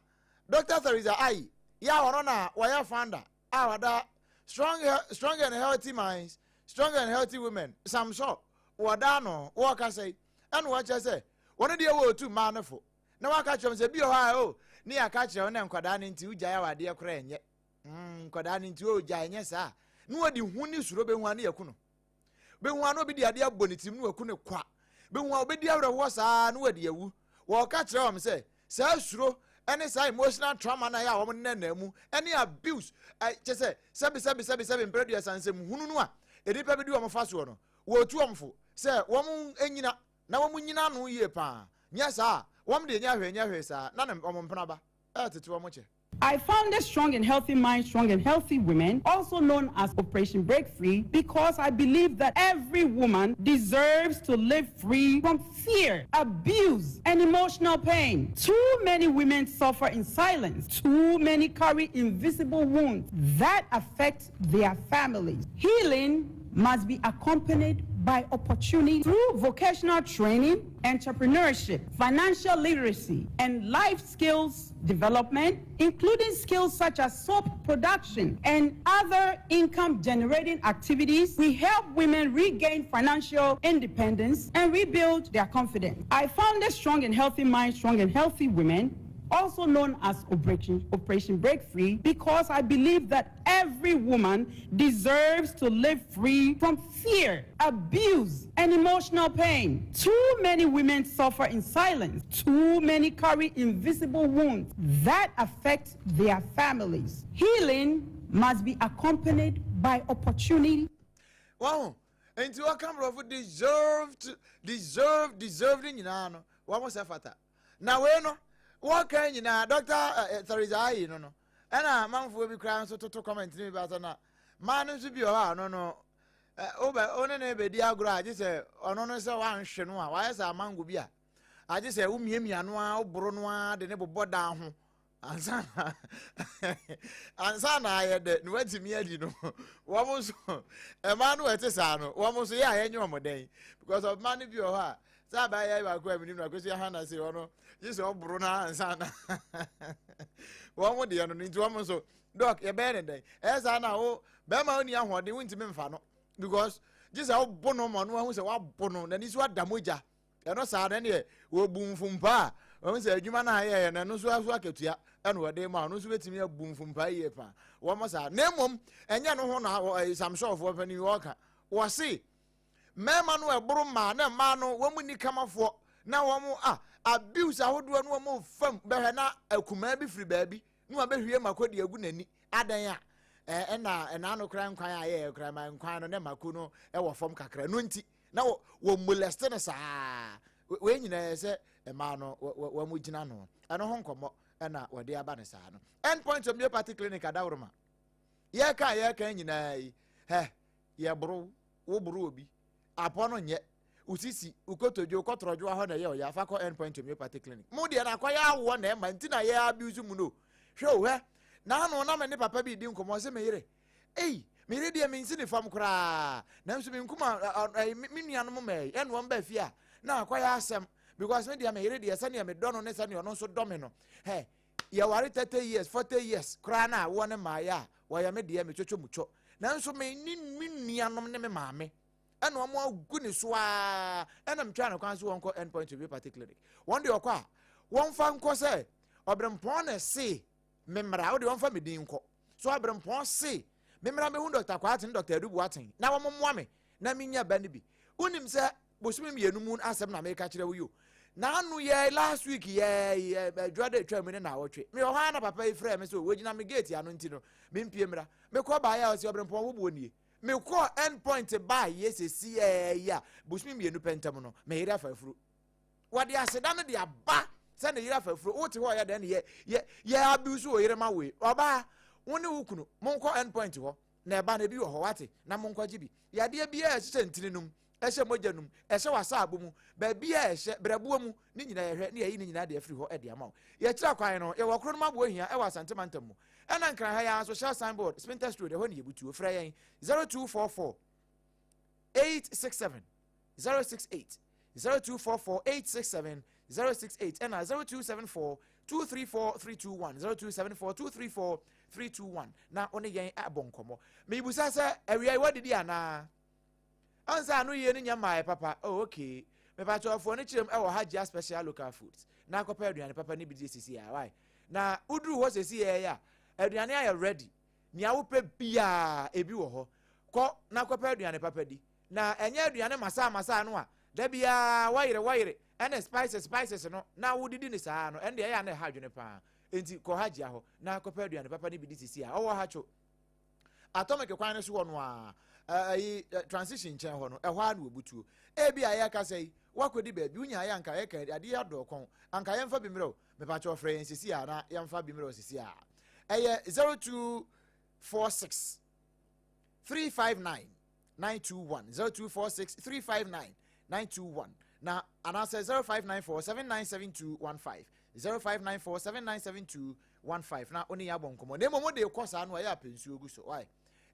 Dr. Theresa Ayi yɛ a ɔno na wɔyɛ founder a wɔda strong strong and healthy minds strong and healthy women samsɔ wɔda ano wɔkasa yi ɛna wɔkyerɛ sɛ wɔn deɛ wɔretu mmaa no fo na wɔaka kyerɛ wɔn sɛ bi wɔ hɔ a o ne yɛaka kyerɛ wɔn na nkwadaa no nti wogyae awadeɛ koraa ɛnyɛ mm, nkwadaa no nti o gyae ɛnyɛ saa na wɔde hu ne suro bɛhu ano yɛku no Bɛhu a na obi de adeɛ abɔ ne tirim na waku no kwa. Bɛhu a obɛdi awerɛhoɔ saa na wadi awu. Wɔka kyerɛ wɔn sɛ saa suro ne saa emotional trauma no a ɛyɛ a wɔn nenam mu ne abuse kyɛ sɛ sɛbi sɛbi sɛbi sɛbi mpere duasa nsɛm hunu no a nnipa bi di wɔn fa soɔ no, wɔtu wɔn fo sɛ wɔn nyina na wɔn nyina ano yie paa. Nyɛ saa a, wɔn deɛ nyɛ hwee nyɛ hwee saa na wɔn mpena ba ɛretete wɔn kyɛ. I founded Strong and Healthy Minds, Strong and Healthy Women, also known as Operation Break Free, because I believe that every woman deserves to live free from fear, abuse, and emotional pain. Too many women suffer in silence. Too many carry invisible wounds that affect their families. Healing must be accompanied by opportunity through vocational training, entrepreneurship, financial literacy, and life skills development, including skills such as soap production and other income generating activities. We help women regain financial independence and rebuild their confidence. I founded Strong and Healthy Minds, Strong and Healthy Women also known as Operation, Operation Break Free, because I believe that every woman deserves to live free from fear, abuse, and emotional pain. Too many women suffer in silence. Too many carry invisible wounds that affect their families. Healing must be accompanied by opportunity. Wow. Nti wɔka borɔfo deserved deserve deserve ne nyinaa no wɔn sɛ fata Na wei no wɔka nyinaa Dr. Eh, eh, Theresa Ayi no no ɛna amanfoɔ bi koraa nso toto comment no bi ba sɛ na mmaa no nso bi wɔ hɔ a no no Wobɛ wo ne no bɛdi agorɔ a, gye sɛ ɔno no sɛ woanhwe no a, wayɛ sɛ amango bi a, agye sɛ womiamia no ara, woboro no ara de ne bobɔ dan ho ansa na ansa na ayɛ dɛ na watumi adi no. Wɔn nso mmaa no ɛte saa no, wɔn nso yɛ a yɛnyɛ wɔn dɛn? Because ɔbaa no bi wɔ hɔ a, sɛ abaayɛ baako a menim no akɔsi aha na se ɔno gye sɛ ɔboro no ansa na wɔn deɛ no nti wɔn nso dɔk yɛbɛyɛ ne dɛn? Ɛyɛ saa na wo bɛrima wo ni ahoɔden wontumi mfa no because gye sɛ wobo no ma ɔno ahu sɛ woabo no n'ani so ada mogya. Ɛno saa no ɛneɛ wɔbu mfompa a wɔn sɛ adwuma no a yɛyɛ no ɛno nso aso akatua ɛna wɔde ma ɔno nso bɛtumi abu mfompa yie paa wɔn saa. Na mmom ɛnyɛ no ho na samsɔfoɔ panin wɔka wɔse mmarima no ɛboro mmaa na mmaa no wɔn ni kamafoɔ na wɔn a abuse ahodoɔ no wɔn fam bɛhwɛ na akumaa bi firi baabi na wabɛhwie mako de agu n'ani adan a ɛna ɛna no koraa nkwan a yɛyɛ koraa ma nkwan no ne mako no ɛwɔ fam kakra no nti na wɔ molest no saa. Wei nyinaa yɛ sɛ mmaa no wɔn mu gyina no ɛno ho nkɔmmɔ ɛna wɔde aba no saa no. End Point Homeopathy Clinic adaworoma yɛka yɛka nyinaa yi hɛ yɛboro woboro obi apɔ no nyɛ usisi ukotodwo kɔtɔrɔdwo hɔ na ɛyɛ ɔyɛ afa kɔ End Point Homeopathy Clinic mo deɛ na akɔyɛ awoɔ na ɛma nti na yɛ abuse mu no. Hwɛ o, hwɛ naano na me ne papa bi di nkɔmmɔ sɛ me yere ei, me yere deɛ mensi ne fam koraa, nanso me nkuma me nuanom mɛɛ ɛna wɔn ba fie a na akɔyɛ asɛm because me deɛ me yere deɛ sɛdeɛ medɔ no ne sɛdeɛ ɔno nso dɔ me no, hɛ yɛware 30 years 40 years koraa na awoɔ ne mmaeɛ a wɔyɛ me deɛ metwotwo mu twɔ, nanso me ne me nuanom ne me maame ɛna wɔn agu ne so aa ɛna metwa ne kwan so wɔn kɔ End Point Homeopathy Clinic. Wɔn deɛ ɔkɔ a wɔmfa nkɔ sɛ ɔbrɛmpɔn na ɛse me mmara wo deɛ wɔmfa me din nkɔ so ɔbrɛmpɔn se me mmara mehu Dr. Kwaten, Dr. Adu Boaten na wɔn mmoa me na menya ba no bi. Wonim sɛ bosome mmienu mu asɛm na meka kyerɛ wo yo na ano yɛ last week yɛ adwa da atwa mu ne na awɔtwe mewɔ hɔ a na papa yi frɛ me sɛ wɔgyina me gate ano nti no mempie mmra. Mekɔ baeɛ a ɔsɛ ɔbrɛmpɔn wo boɔ nie. Mekɔɔ End Point baeɛ sɛsi yi a bosome mmienu pɛ ntam no me yere afa afuro. Wɔde aseda no de aba sɛ ne yere afa afuro. Wote hɔ yɛ dɛn ne yɛ yɛ yɛ abuse wo yere ma wei. Ɔbaa wo ne wo kunu monkɔ End Point hɔ na ɛba no ebi wɔ hɔ wate na monkɔgye bi. Yadeɛ biara ɛhyehyɛ ntini nom, ɛhyɛ mogya nom, ɛhyɛ w'asaabo mu, baabi a ɛhyɛ brɛboɔ mu ne nyinaa yɛhwɛ ne yɛyi ne nyinaa de afiri hɔ de ama wo. Yɛkyerɛ kwan no yɛwɔ koro no mu aboɔ hia ɛwɔ Asante mantam mu. Ɛna Nkran ha yi ara nso Shell signboard, Spintex Road, ɛhɔ ne yɛbutuo. Frɛ yɛn 0244 867 068, 0244 867 068 ɛna 0274 234 321, 0274 234 321 na wo ne yɛn abɔ nkɔmmɔ. Mebusa sɛ awia yi woadidi anaa? Ansa ano yie no nyɛ mmaeɛ papa. Oh, okay. Mepakyɛ ɔfoɔ no kyerɛm ɛwɔ Hajia Special Local Foods na akɔpɛ aduane papa ne bi die sisi a. Why? Na woduru hɔ sisi yɛ a aduane ayɛ ready. Nea wopɛ biara ebi wɔ hɔ. Kɔ na kɔpɛ aduane papa di. Na ɛnyɛ aduane masaa masaa no a da biara wɔyere wɔyere ɛne spices spices no na wodidi ne saa no, ɛno deɛ ɛyɛ a na ɛha adwene paa. Enti kɔ Hajia hɔ na kɔpɛ aduane papa ne bi di sisi a. Ɔwɔ ha two atomic kwan no so hɔ no a ɛyi transition nkyɛn hɔ no, ɛhɔ a na wɔbutuo. Ebi a yɛkasa yi wakɔdi baabi wonya ayɛ anka yɛka adeɛ adɔɔ kɔn anka yɛmfa bi mmerɛ o. Mepakyɛ ɔfrɛ yɛn sisi a na yɛmfa bi mmerɛ o sisi a. Ɛyɛ 0246 359 921, 0246 359 921 na anaasɛ 0594 797215, 0594 797215 na wo ne yɛ abɔ nkɔmmɔ. Na mmom wode kɔ saa no a ɛyɛ apɛ nsuo gu so. Why?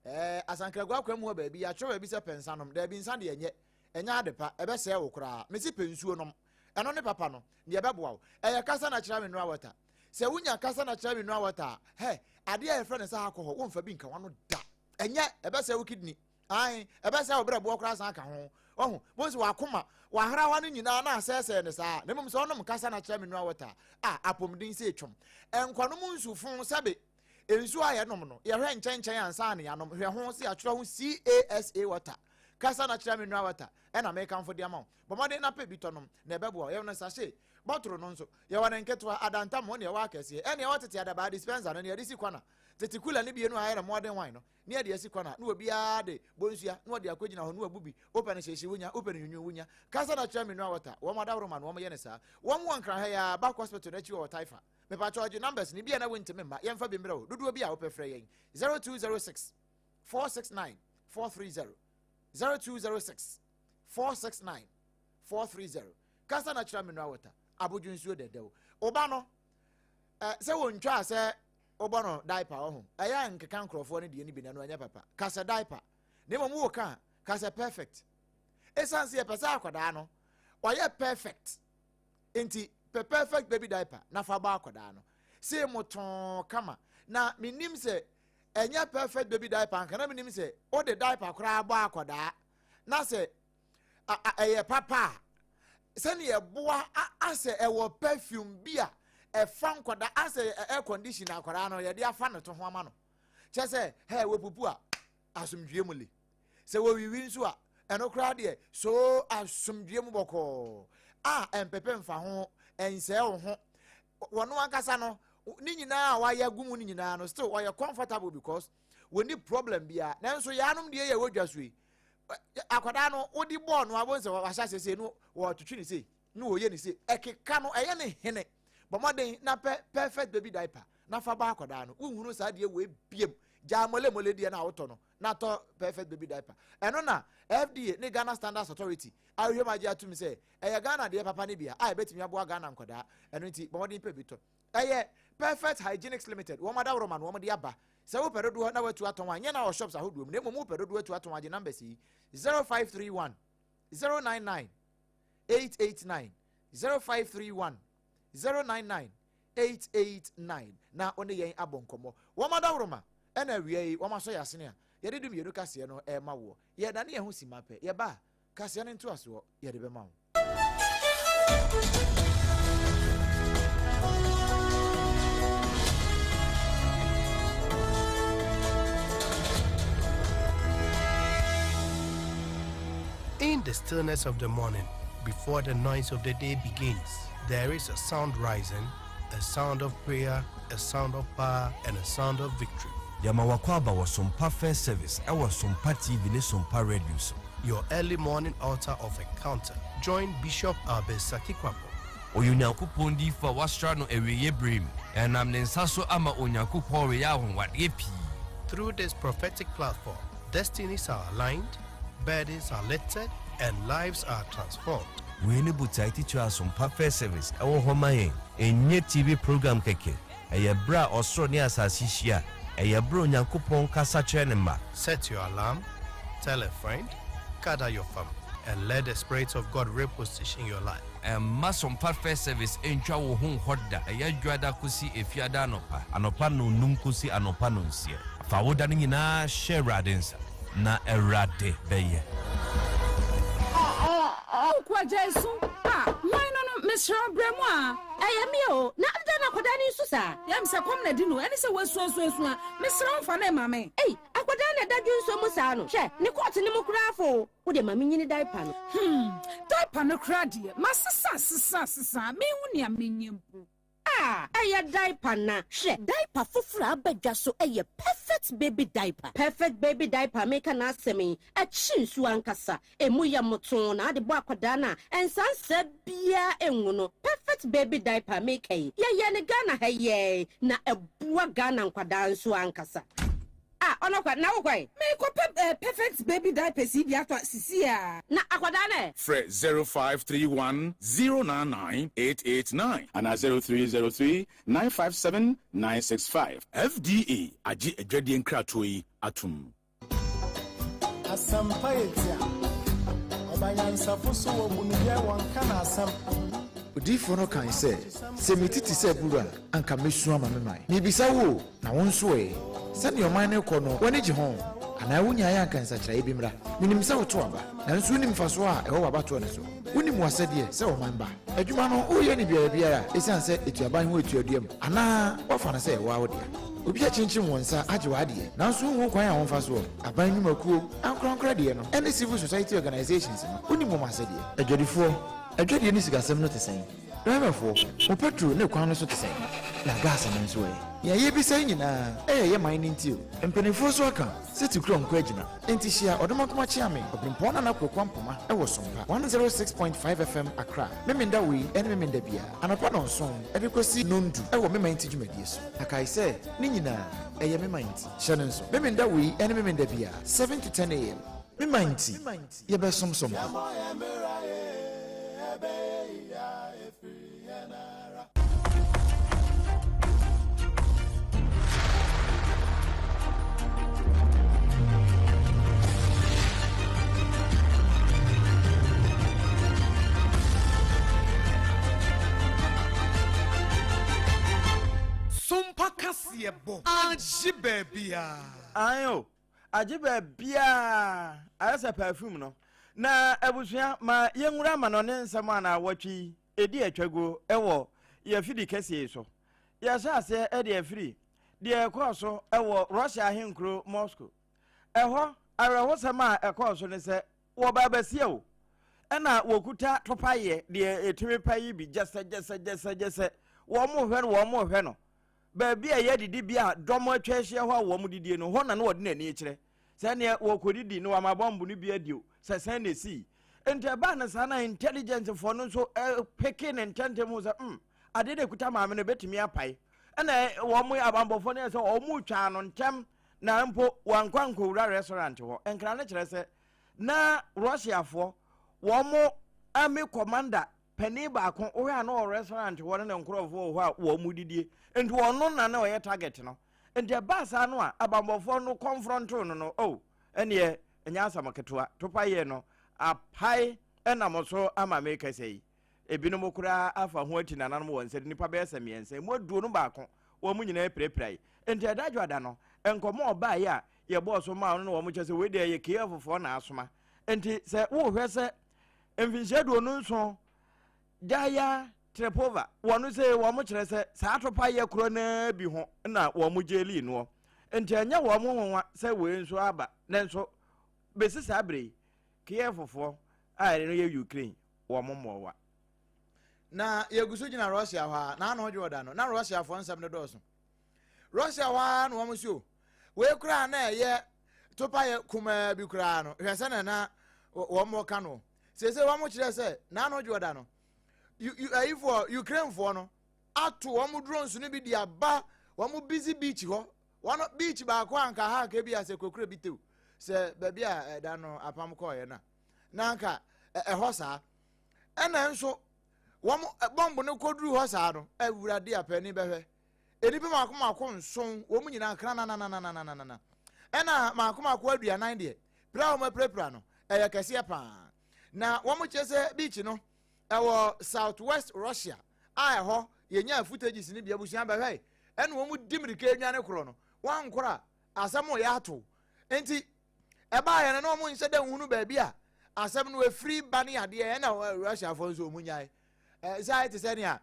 Asankragua akwan mu hɔ baabi yɛatwerɛ baabi sɛ pɛ nsa nom. Daabi, nsa deɛ ɛnyɛ ade pa, ɛbɛsɛe wo koraa. Mese pɛ nsuo nom, ɛno ne papa no, deɛ ɛbɛboa wo. Ɛyɛ kasa natural mineral water. Sɛ wonya kasa natural mineral water a, hɛ adeɛ a yɛfrɛ no sɛ alcohol womfa bi nka wano da. Ɛnyɛ, ɛbɛsɛe wo kidney. Ae, ɛbɛsɛe wo brɛboɔ koraa san ka ho. Ɔho, bohu sɛ wakoma, wahrawa no nyinaa na asɛesɛe no saa. Na mmom sɛ ɔnom kasa natural mineral water a, apɔmuden sɛ etwam. Nkwanom nsu fo sɛbe nsuo a yɛnom no, yɛhwɛ nkyɛnkyɛn ansa na yɛanom. Hwɛ ho sɛ yɛatwerɛ ho CASA water, kasa natural mineral water, ɛna mekamfo de ama wo. Bɔ mmɔden na pɛ bi tɔ nom na ɛbɛboa wo. Yɛwɔ no sachet, bɔtoro no nso, yɛwɔ no nketewa, adantam, ne ɛwɔ akɛseɛ, ɛne ɛwɔ tete adabaa dispenser no, ne yɛde si kwana, tete kula no bienu a ayɛ no modern wine no, ne yɛde asi kwana, na obiara de bonsua na wɔde akɔgyina hɔ na wabu bi. Wopɛ no hyehye wonya, wopɛ no nwunwun wonya. Kasa natural mineral water, wɔn adaworoma no wɔn yɛ no saa. Wɔn wɔ Nkran ha yi ara, Back Hospital no akyi wɔ Taifa. Mepakyɛw gye numbers no bi a na wontumi mma, yɛmfa bi mbrɛ wo. Dodoɔ bi a wopɛ frɛ yɛn 0206 469 430. 0206 469 430. Kasa Natural Mineral Water, abodwo nsuo dɛdɛw. Wo ba no, eh, sɛ wɔntwaa sɛ wobɔ no diaper wɔ ho, ɛyɛ a nkeka nkurɔfoɔ no deɛ no bi na ɛno ɛnyɛ papa. Ka sɛ diaper. Na mmom wo ka a, ka sɛ perfect. Ɛsiane sɛ yɛpɛ sɛ akwadaa no, ɔyɛ perfect. Nti, pɛ perfect baby diaper na fa bɔ akwadaa no. See mo tɔn kama. Na menim sɛ ɛnyɛ perfect baby diaper anka na menim sɛ wode diaper koraa bɔ akwadaa na sɛ ɛyɛ papa a sɛnea ɛboa asɛ ɛwɔ perfume bi a ɛfa nkwadaa asɛ air condition akwadaa no yɛde afa ne to ho ama no kyɛ sɛ hɛ wɔpupu a asomdwie mu le sɛ wɔwiwi nso a ɛno koraa deɛ so asomdwie mu bɔkɔɔ a ɛmpɛpɛ mfa ho ɛnsɛɛ wo ho wɔn ankasa no ne nyinaa a wayɛ agu mu no nyinaa no still ɔyɛ comfortable because wɔni problem biara. Nanso yɛanom deɛ yɛ wɔ dwa so yi, akwadaa no wode bɔɔl no abɔ sɛ wahyɛ aseɛ sei no wɔtwetwe ne sei ne wɔyɛ ne sei ɛkeka no ɛyɛ ne hene. Bɔ mmɔden na pɛ perfect baby diaper na fa bɔ akwadaa no. Wonhunu saa deɛ wɔ ebiem. Gyaa mole mole deɛ no a wotɔ no na tɔ perfect baby diaper. Ɛno na FDA ne Ghana Standards Authority ahwehwɛ mu agye atum sɛ ɛyɛ Ghana deɛ papa no bia a ɛbɛtumi aboa Ghana nkwadaa. Ɛno nti bɔ mmɔden pɛ bi tɔ. Ɛyɛ Perfect Hygienics Limited wɔn adaworoma na wɔn de aba. Sɛ wopɛ dodoɔ na watu atɔn a, nyɛ na wɔ shops ahodoɔ mu na mmom wopɛ dodoɔ atu atɔn a gye numbers yi, 0531 099 889, 0531 099 889 na wo ne yɛn abɔ nkɔmmɔ. Wɔn adaworoma ɛna awia yi wɔn asɔ yɛn asene a yɛde dumienu kaseɛ no rema woɔ. Yɛdane yɛn ho simma pɛ, yɛba a, Kaseɛ no ntoasoɔ yɛde bɛma wo. In the stillness of the morning, before the noise of the day begins, there is a sound rising, a sound of prayer, a sound of power, and a sound of victory. Yɛma w'akwaaba wɔ Sompa First Service ɛwɔ Sompa TV ne Sompa Radio so. Your early morning altar of encounter. Join Bishop Albert Saki Kwapong. Ɔyɛ Onyankopɔn diyifo a wɔasra no awieeɛ berɛ mu. Ɛnam ne nsa so ama Onyankopɔn reyɛ anwanwadeɛ pii. Through this prophetic platform, destinies are aligned, burdens are lifted, and lives are transformed. Wei ne botae titire a Asompa First Service wɔ hɔ ma yɛn. Ɛnyɛ TV program kɛkɛ. Ɛyɛ bere a ɔsoro ne asase hyia. Ɛyɛ bere a Onyankopɔn kasa kyerɛ ne mma. Set your alarm, tell a friend, gather your family, and let the Spirit of God reposition your life. Mma Sompa First Service ntwa wo ho nhɔ da. Ɛyɛ Dwoada kosi Efiada anɔpa. Anɔpa nnɔnnum kosi anɔpa nnɔnsia. Fa wo da no nyinaa hyɛ Awurade nsa, na Awurade bɛyɛ. Nkoa gyae su a hwan no no mesrɛ wo brɛ mu a. Ɛyɛ me o, na adɛn na akwadaa no resu saa? Yam sɛ kɔm na di no, ɛne sɛ wasu asu asu a, mesrɛ wo fa no ma me. Ei, akwadaa na ɛda dwonsɔ mu saa no, hwɛ, ne kɔɔto no mu koraa afɔ o. Wo deɛ ma menyini diaper no. Hmm, diaper no koraa deɛ, masesa asesa asesa a, menhu nea menyɛ mpo. Ah, ɛyɛ diaper na. Hwɛ, diaper foforɔ a aba dwa so yɛ Perfect Baby Diaper. Perfect Baby Diaper a mereka n'asɛm yi, ɛkye nsuo ankasa. Emu yɛ mmotoo na ade bɔ akwadaa no a, nsansaa biara ngu no. Perfect Baby Diaper a mereka yi, yɛyɛɛ no Ghana ha yi ara na ɛboa Ghana nkwadaa nso ankasa. Ah, ɔno kwa, na wokɔ ɛ? Merekɔpɛ eh, Perfect Baby Diapers yi bi atɔ sisi a. Na akwadaa no ɛ? Frɛ 0531 099 889 anaa 0303 957 965. FDA agye adwadie nkratoɔ yi atom. Asɛmpa yɛ tia. Ɔba nyansafo so wɔ bu no deɛ wɔnka n'asɛm. Odiyifoɔ no kae sɛ, Sɛ me ti te sɛ abura a, anka mɛsu ama me man. Merebisa wo o, na wo nso ɛ? Sɛdeɛ ɔman no rekɔ no, w'ani gye ho? Anaa wonyaeɛ a anka nsakyeraeɛ bi mmra? Menim sɛ woto aba, nanso wonnim mfasoɔ a ɛwɔ w'abatoɔ no so. Wonim w'asɛdeɛ sɛ ɔman ba. Adwuma no, woreyɛ no biara biara ɛsiane sɛ ɛtu aban ho atuaduam, anaa woafa no sɛ wo ara wo dea? Obi akyinkyim wo nsa agye w'adeɛ, nanso wonhu kwan a wɔmfa soɔ. Aban nnwumakuo, ankorankorɛ deɛ no, ne civil society organisations no, wonim wɔn asɛdeɛ. Adwadifoɔ, Adwadie ne sikasɛm no te sɛn? Driverfoɔ, mo petrol ne kwan no so te sɛn? Na gas no nso ɛ? Nea yɛrebisa yi nyinaa, ɛyɛ yɛ man no nti o. Mpanimfoɔ nso aka sɛ tikura nkɔ agyina. Enti hyia Ɔdomankoma Kyeame, Ɔberempɔn Nana Kwaku Ampoma wɔ Sompa 106.5 FM Accra, Memenda wei ne Memenda biara, anɔpa nnɔnson de kɔsi nnɔndu wɔ Me Man Ti dwumadie so. Na kae sɛ, ne nyinaa, ɛyɛ Me Man Ti. Hyɛ no nso, Memenda wei ne Memenda biara, 7 to 10 AM. Me man nti, yɛbɛsomsom hɔ. Sompa kaseɛ bɔ agye baabiaa. Ae o, agye baabiaa, ayɛ sɛ perfume no. Na abusua, ma yɛnwura amanɔne nsɛm a naawɔtwe yi ɛdi atwaguo wɔ yɛn afidi kɛseɛ yi so. Yɛhyɛ aseɛ de afiri deɛ ɛkɔɔ so wɔ Russia ahenkuro Moscow. Ɛhɔ, awerɛhosɛm a ɛkɔɔ so ne sɛ wɔbaa basia o, ɛna wɔkuta topaeɛ deɛ ɛtumi pa yi bi gyɛsɛ gyɛsɛ gyɛsɛ gyɛsɛ, wɔn hwɛ no wɔn hwɛ no. Baabi a ɛyɛ adidibea a dɔm atwa ahyia hɔ a wɔdidie no, hɔ na na wɔde n'ani kyerɛ. Sɛ neɛ wɔkɔdidi na wɔama bɔmbo no bi adi o, sɛ sɛn na ɛsii. Nti ɛbaa no saa na intelligence foɔ no nso peke ne ntɛntɛm hu sɛ mm, adeɛ no ɛkuta maame no ɛbɛtumi apae. Ɛna wɔn abanbɔfoɔ no yɛ sɛ wɔn twaa no ntɛm na mpo wɔankɔ ankɔwura restaurant hɔ. Nkra no kyerɛ sɛ na Russiafoɔ wɔn army commander Panin baako, wohwɛ a na ɔwɔ restaurant hɔ ne ne nkorɔfoɔ wɔ hɔ a wɔn didie. Nti ɔno na na ɔyɛ target no. Nti ɛbaa saa no a, abanbɔfoɔ no confrontoo no no, oh, ɛneɛ ɛnyɛ asɛm ketewa. Topa yɛ no apae ɛnam so ama mekasa yi. Ebinom koraa afa ho ati nananom wɔn nsa de nnipa bɛyɛ sɛ mmiɛnsa, emu 21, wɔn nyinaa pirapirae. Nti ɛda dwoada no, nkɔmmɔ a ɔbaeɛ a yɛbɔɔ so maa no na wɔn kyerɛ sɛ wei deɛ ɛyɛ KF foɔ na asoma. Nti sɛ wohwɛ sɛ Mfinhyia 27 Daya Trepova wɔ no sɛ wɔn kyerɛ sɛ saa atopayɛ korɔ no ara bi ho na wɔn gyeli noɔ. Nti ɛnyɛ wɔn nwanwa sɛ wei nso aba. Nanso bɛsi saa berɛ yi, Kievfoɔ a ɛno yɛ Ukraine wɔn mmɔɔwa. Na yɛgu so gyina Russia hɔ a, na ano dwo ɔda no, na Russiafoɔ nsɛm no dɔɔso. Russia hɔ ara na wɔn so wei koraa na ɛyɛ topayɛ kumaa bi koraa no, hwɛ sɛ na na wɔn ka no. Seesei wɔn kyerɛ sɛ n'ano dwo ɔda no, ayifoɔ Ukrainefoɔ no ato wɔn drones no bi de aba wɔn busy beach hɔ. Wɔn beach baako a nka ha nka bi a sɛ kurokuro bi tew sɛ baabi a ɛda no apam kɔɔyɛ no a na nka ɛhɔ saa. Ɛna nso wɔn bɔmbo no kɔduru hɔ saa no, awurade apɛni bɛhwɛ. Nnipa mako mako nson, wɔn nyinaa kranananananana. Ɛna mako mako 40 deɛ, pira a wɔn apirapira no, ɛyɛ kɛseɛ paa. Na wɔn kyerɛ sɛ beach no, ɛwɔ south west Russia a ɛhɔ yɛnya footages no bi abusua bɛhwɛ. Ɛna wɔn di mmirika adwane korɔ no, wɔankora asɛm yɛ ato. Nti ɛbaayɛ no na wɔn nhyɛ dɛ nhunu baabi a asɛm no efiri ba ne adeɛ, ɛna Russiafoɔ nso wɔn nyae. Sɛ ayɛ te sɛ nea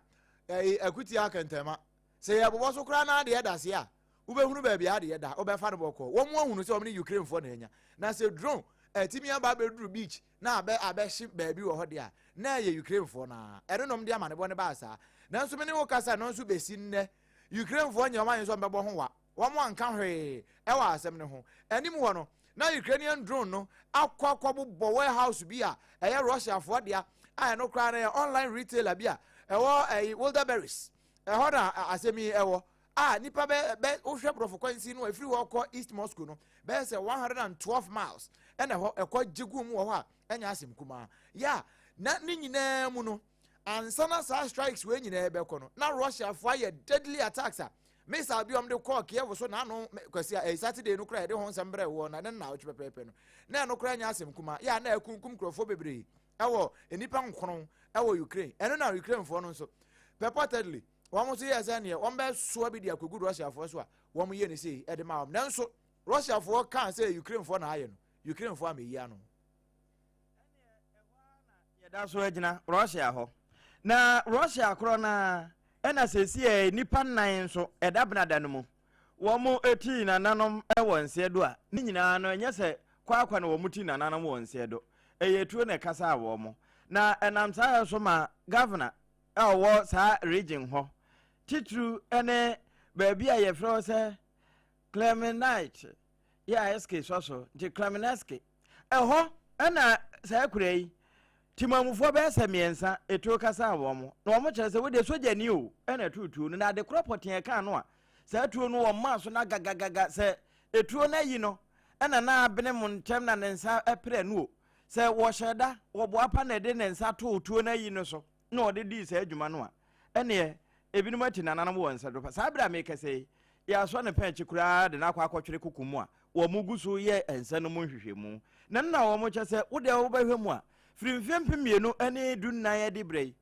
ɛyi akutia akɛntɛma sɛ yɛbobɔ so koraa na adeɛ da se a wobɛhunu baabi a adeɛ da wobɛfa no bɔkɔɔ. Wɔn ahunu sɛ wɔn ne Ukrainefoɔ na anya na sɛ drone ɛtumi aba abɛduru beach na abɛ abɛhye baabi wɔ hɔ deɛ a na ɛyɛ Ukrainefoɔ no ara. Ɛno nom de amanebɔ no baa saa. Nanso me ne wo kasa no nso bɛsi nnɛ Ukrainefoɔ nyɛ wɔn adwene sɛ wɔbɛbɔ ho wa. Wɔn anka hwee ɛwɔ asɛm no ho. Anim hɔ no na Ukrainian drone no akɔ akɔbobɔ warehouse bi a ɛyɛ Russiafoɔ dea a ɛno koraa no yɛ online retailer bi a ɛwɔ ɛyi Wilderberries. Ɛhɔ na asɛm yi ɛwɔ a nipa bɛ bɛ wohwɛ borɔfo kwansin no a ɛfiri hɔ kɔ East Moscow no bɛyɛ sɛ 112 miles ɛna ɛhɔ ɛkɔ gye gu mu wɔ hɔ a ɛnyɛ asɛm kumaa. Ya na ne nyinaa mu no ansa na saa strikes wei nyinaa bɛkɔ no na Russiafoɔ ayɛ deadly attacks a missile bi a wɔde kɔɔ Kiev so n'ano kwasi a ɛyɛ Saturday no koraa yɛde ho nsɛm brɛ wɔ na ne nna ɔtwe pɛpɛɛpɛ no na ɛno koraa nyɛ asɛm kumaa yɛ a na ɛkunkum nkurɔfoɔ bebree ɛwɔ nnipa nkron ɛwɔ Ukraine. Ɛno na Ukrainefoɔ no nso purportedly wɔn nso yɛ sɛ neɛ wɔn bɛsoa bi de akɔgu Russiafoɔ so a wɔn yɛ ne sei ɛde ma wɔn. Nanso Russiafoɔ kaa sɛ Ukrainefoɔ na ayɛ no, Ukrainefoɔ amɛyi ano. Yɛda so agyina Russia hɔ. Na Russia korɔ no ara ɛna seesei a nnipa nnan nso ɛda benada no mu wɔn tii nananom wɔ nseɛ do a ne nyinaa no ɛnyɛ sɛ kwaakwa na wɔn ti nananom wɔ nseɛ do, ɛyɛ tuo na ɛkasaa wɔn. Na ɛnam saa yɛ so ma governor a ɔwɔ saa region hɔ titiriw ne baabi a yɛfrɛ hɔ sɛ Klemenite yɛ a SK sɔ so nti Klemenevsky ɛhɔ ɛna saa kura yi timamufoɔ bɛyɛ sɛ mmiɛnsa etuo kasaa wɔn na wɔn kyerɛ sɛ wodeɛ sogyani o ɛna ɛtoo tuo no na ade korɔ pɔtee ɛkaa no a saa tuo no wɔn maa so na gagagaga sɛ etuo no ayi no. na na abene mo ntɛm na ne nsa pere no o, sɛ wɔhyɛ da, wɔboapa na ɛde ne nsa too tuo no ayi no so na ɔde dii saa adwuma no a, ɛneɛ ebinom ati nananom wɔ nsa do pa. Saa berɛ a merekasa yi, yɛasɔ ne pɛn akyi koraa de no akɔ akɔtwere koko mu a wɔgu so yɛ nsa no mu nhwehwɛmu. Na ɛno na wɔkyɛ sɛ wo deɛ wobɛhwɛ mu a, firi mfeɛ 2014 adi berɛ yi,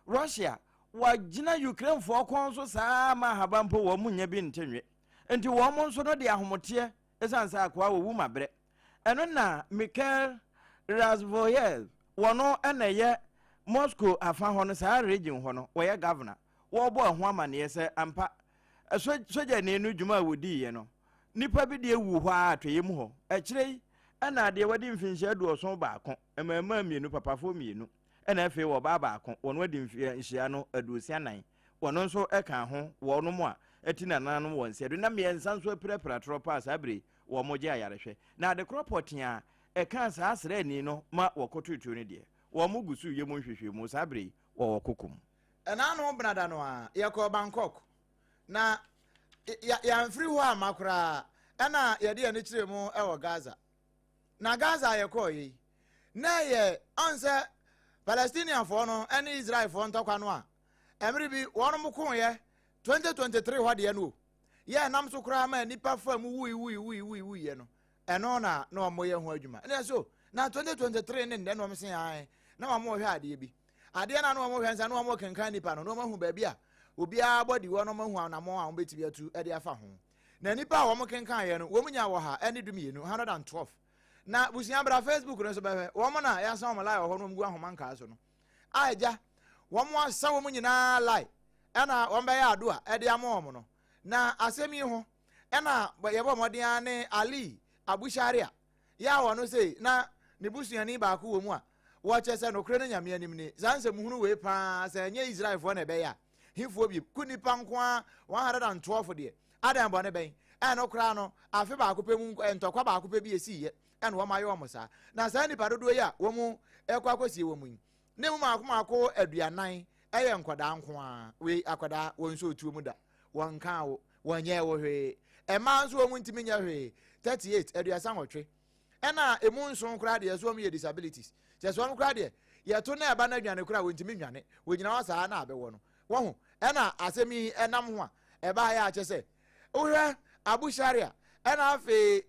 Russia wɔagyina Ukrainefoɔ kɔn so saa ara ma ahaban mpo wɔn nnya bi nte nwe. Nti wɔn nso no de ahomoteɛ ɛsiane sɛ akoa wɔwu ma berɛ. Ɛno na Mikhail Razvoyev wɔno na ɛyɛ Moscow afa hɔ no saa region hɔ no wɔyɛ governor wɔrebɔ ɛho amaneɛ sɛ ampa sogyani no dwuma a wɔdiiɛ no nipa bi deɛ wu hɔ ara atɔeɛ mu hɔ. Akyire yi ɛna deɛ wadi mfinhyia 71 mmarimaa mmienu papafoɔ mmienu ɛna afei ɔbaa baako, wɔn adi mfeɛ no 64, wɔn nso ka ho, wɔnom a ati nananom wɔn nsa du na mmiɛnsa nso apirapira torɔ paa saa bere yi wɔn gye ayarehwɛ. Na adekorɔ pɔtee a ɛkaa saa asraani no ma wɔkɔtoo tuo no deɛ, wɔn gu so reyɛ mu nhwehwɛmu saa bere yi wɔwɔ koko mu. Ɛnaano benada no ara, yɛkɔɔ Bangkok, na yɛamfiri hɔ amma koraa, ɛna yɛde yɛn ani kyerɛɛ mu wɔ Gaza. Na Gaza a yɛkɔɔ yi, na ɛyɛ ɔn sɛ Palestinianfoɔ no ne Israelfoɔ ntɔkwa no a ɛmere bi wɔn koeɛ 2023 hɔ deɛ no o, yɛ ɛnam so koraa ma nnipa fa mu wui wui wui wui wuiɛ no, ɛno na na wɔn yɛ ho adwuma. Ɛna so na 2023 ne nnɛ na wɔn se ae na wɔn rehwɛ adeɛ bi. Adeɛ na na wɔn rehwɛ nsa na wɔn rekenkan nnipa no na wɔn ahu baabi a obiara bɔdi wɔ na wɔn ahu anamɔn a wɔn bɛtumi atu de afa ho. Na nnipa a wɔn kenkan yɛ no, wɔn nyaa ɔha ne dumienu, 112. Na busua bra Facebook no so bɛhwɛ, wɔn na yɛasan wɔn line wɔ hɔ na wɔn gu ahoma nkaa so no. A agya, wɔn asa wɔn nyinaa line, ɛna wɔn bɛyɛ ado a ɛde ama wɔn no. Na asɛm yi ho, ɛna yɛbɔ mmɔden ara ne Ali Abu Sharia, yɛ a wɔn sei na ne busuani baako wɔ mu a, wɔkyɛ sɛ nokorɛ no Nyame anim ni. Saa nsɛm hunu wei paa, sɛ ɛnyɛ Israelfoɔ na ɛbɛyɛ a, hefoɔ bi ku nnipa nko ara 112 deɛ, adɛn bɔne bɛn? Ɛno koraa no, afe baako pɛ mu ntɔkwa baako pɛ bi esiiɛ ɛna wɔn ayɛ wɔn saa. Na saa nnipa dodoɔ yi a wɔn ɛkɔ akɔsie wɔn yi, ne mu mako mako 40 ɛyɛ nkɔdaa nko ara. Wei akɔdaa, wɔn nso otuo mu da, wɔn nkaa wo, wɔn nyɛɛ wo hwee. Mmaa nso wɔn ntumi nyɛ hwee, 38, 38. Ɛna emu nson koraa deɛ ɛso wɔn yɛ disabilities. Kyɛ sɛ wɔn koraa deɛ, yɛto na ɛba no adwane koraa wɔntumi nnwane, wɔgyina hɔ saa na abɛwɔ no. Wɔho, ɛna asɛm yi ɛnam ho a ɛbaeɛ a kyɛ sɛ wohwɛ Abu Sharia ɛna afei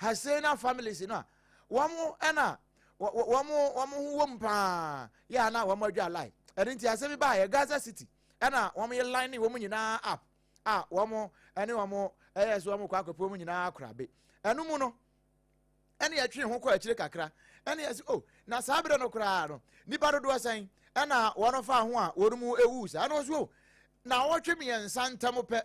Hassena families no a wɔn ɛna wɔn wɔn ho wɔm paa yɛ a na wɔn adwa line. Ɛno nti asɛm yi baeɛ Gaza City ɛna wɔn yɛ line ne wɔn nyinaa up a wɔn ɛne wɔn ɛyɛ so wɔn kɔ akɔpɛ wɔn nyinaa korabe. Ɛno mu no ɛne yɛtwe ho kɔ akyire kakra ɛne yɛsi o oh, na saa berɛ no koraa no nipa dodoɔ sɛn ɛna wɔn fa ho a wɔn mu ewu saa ɛna ɔso o na wɔtwe mmiɛnsa ntam pɛ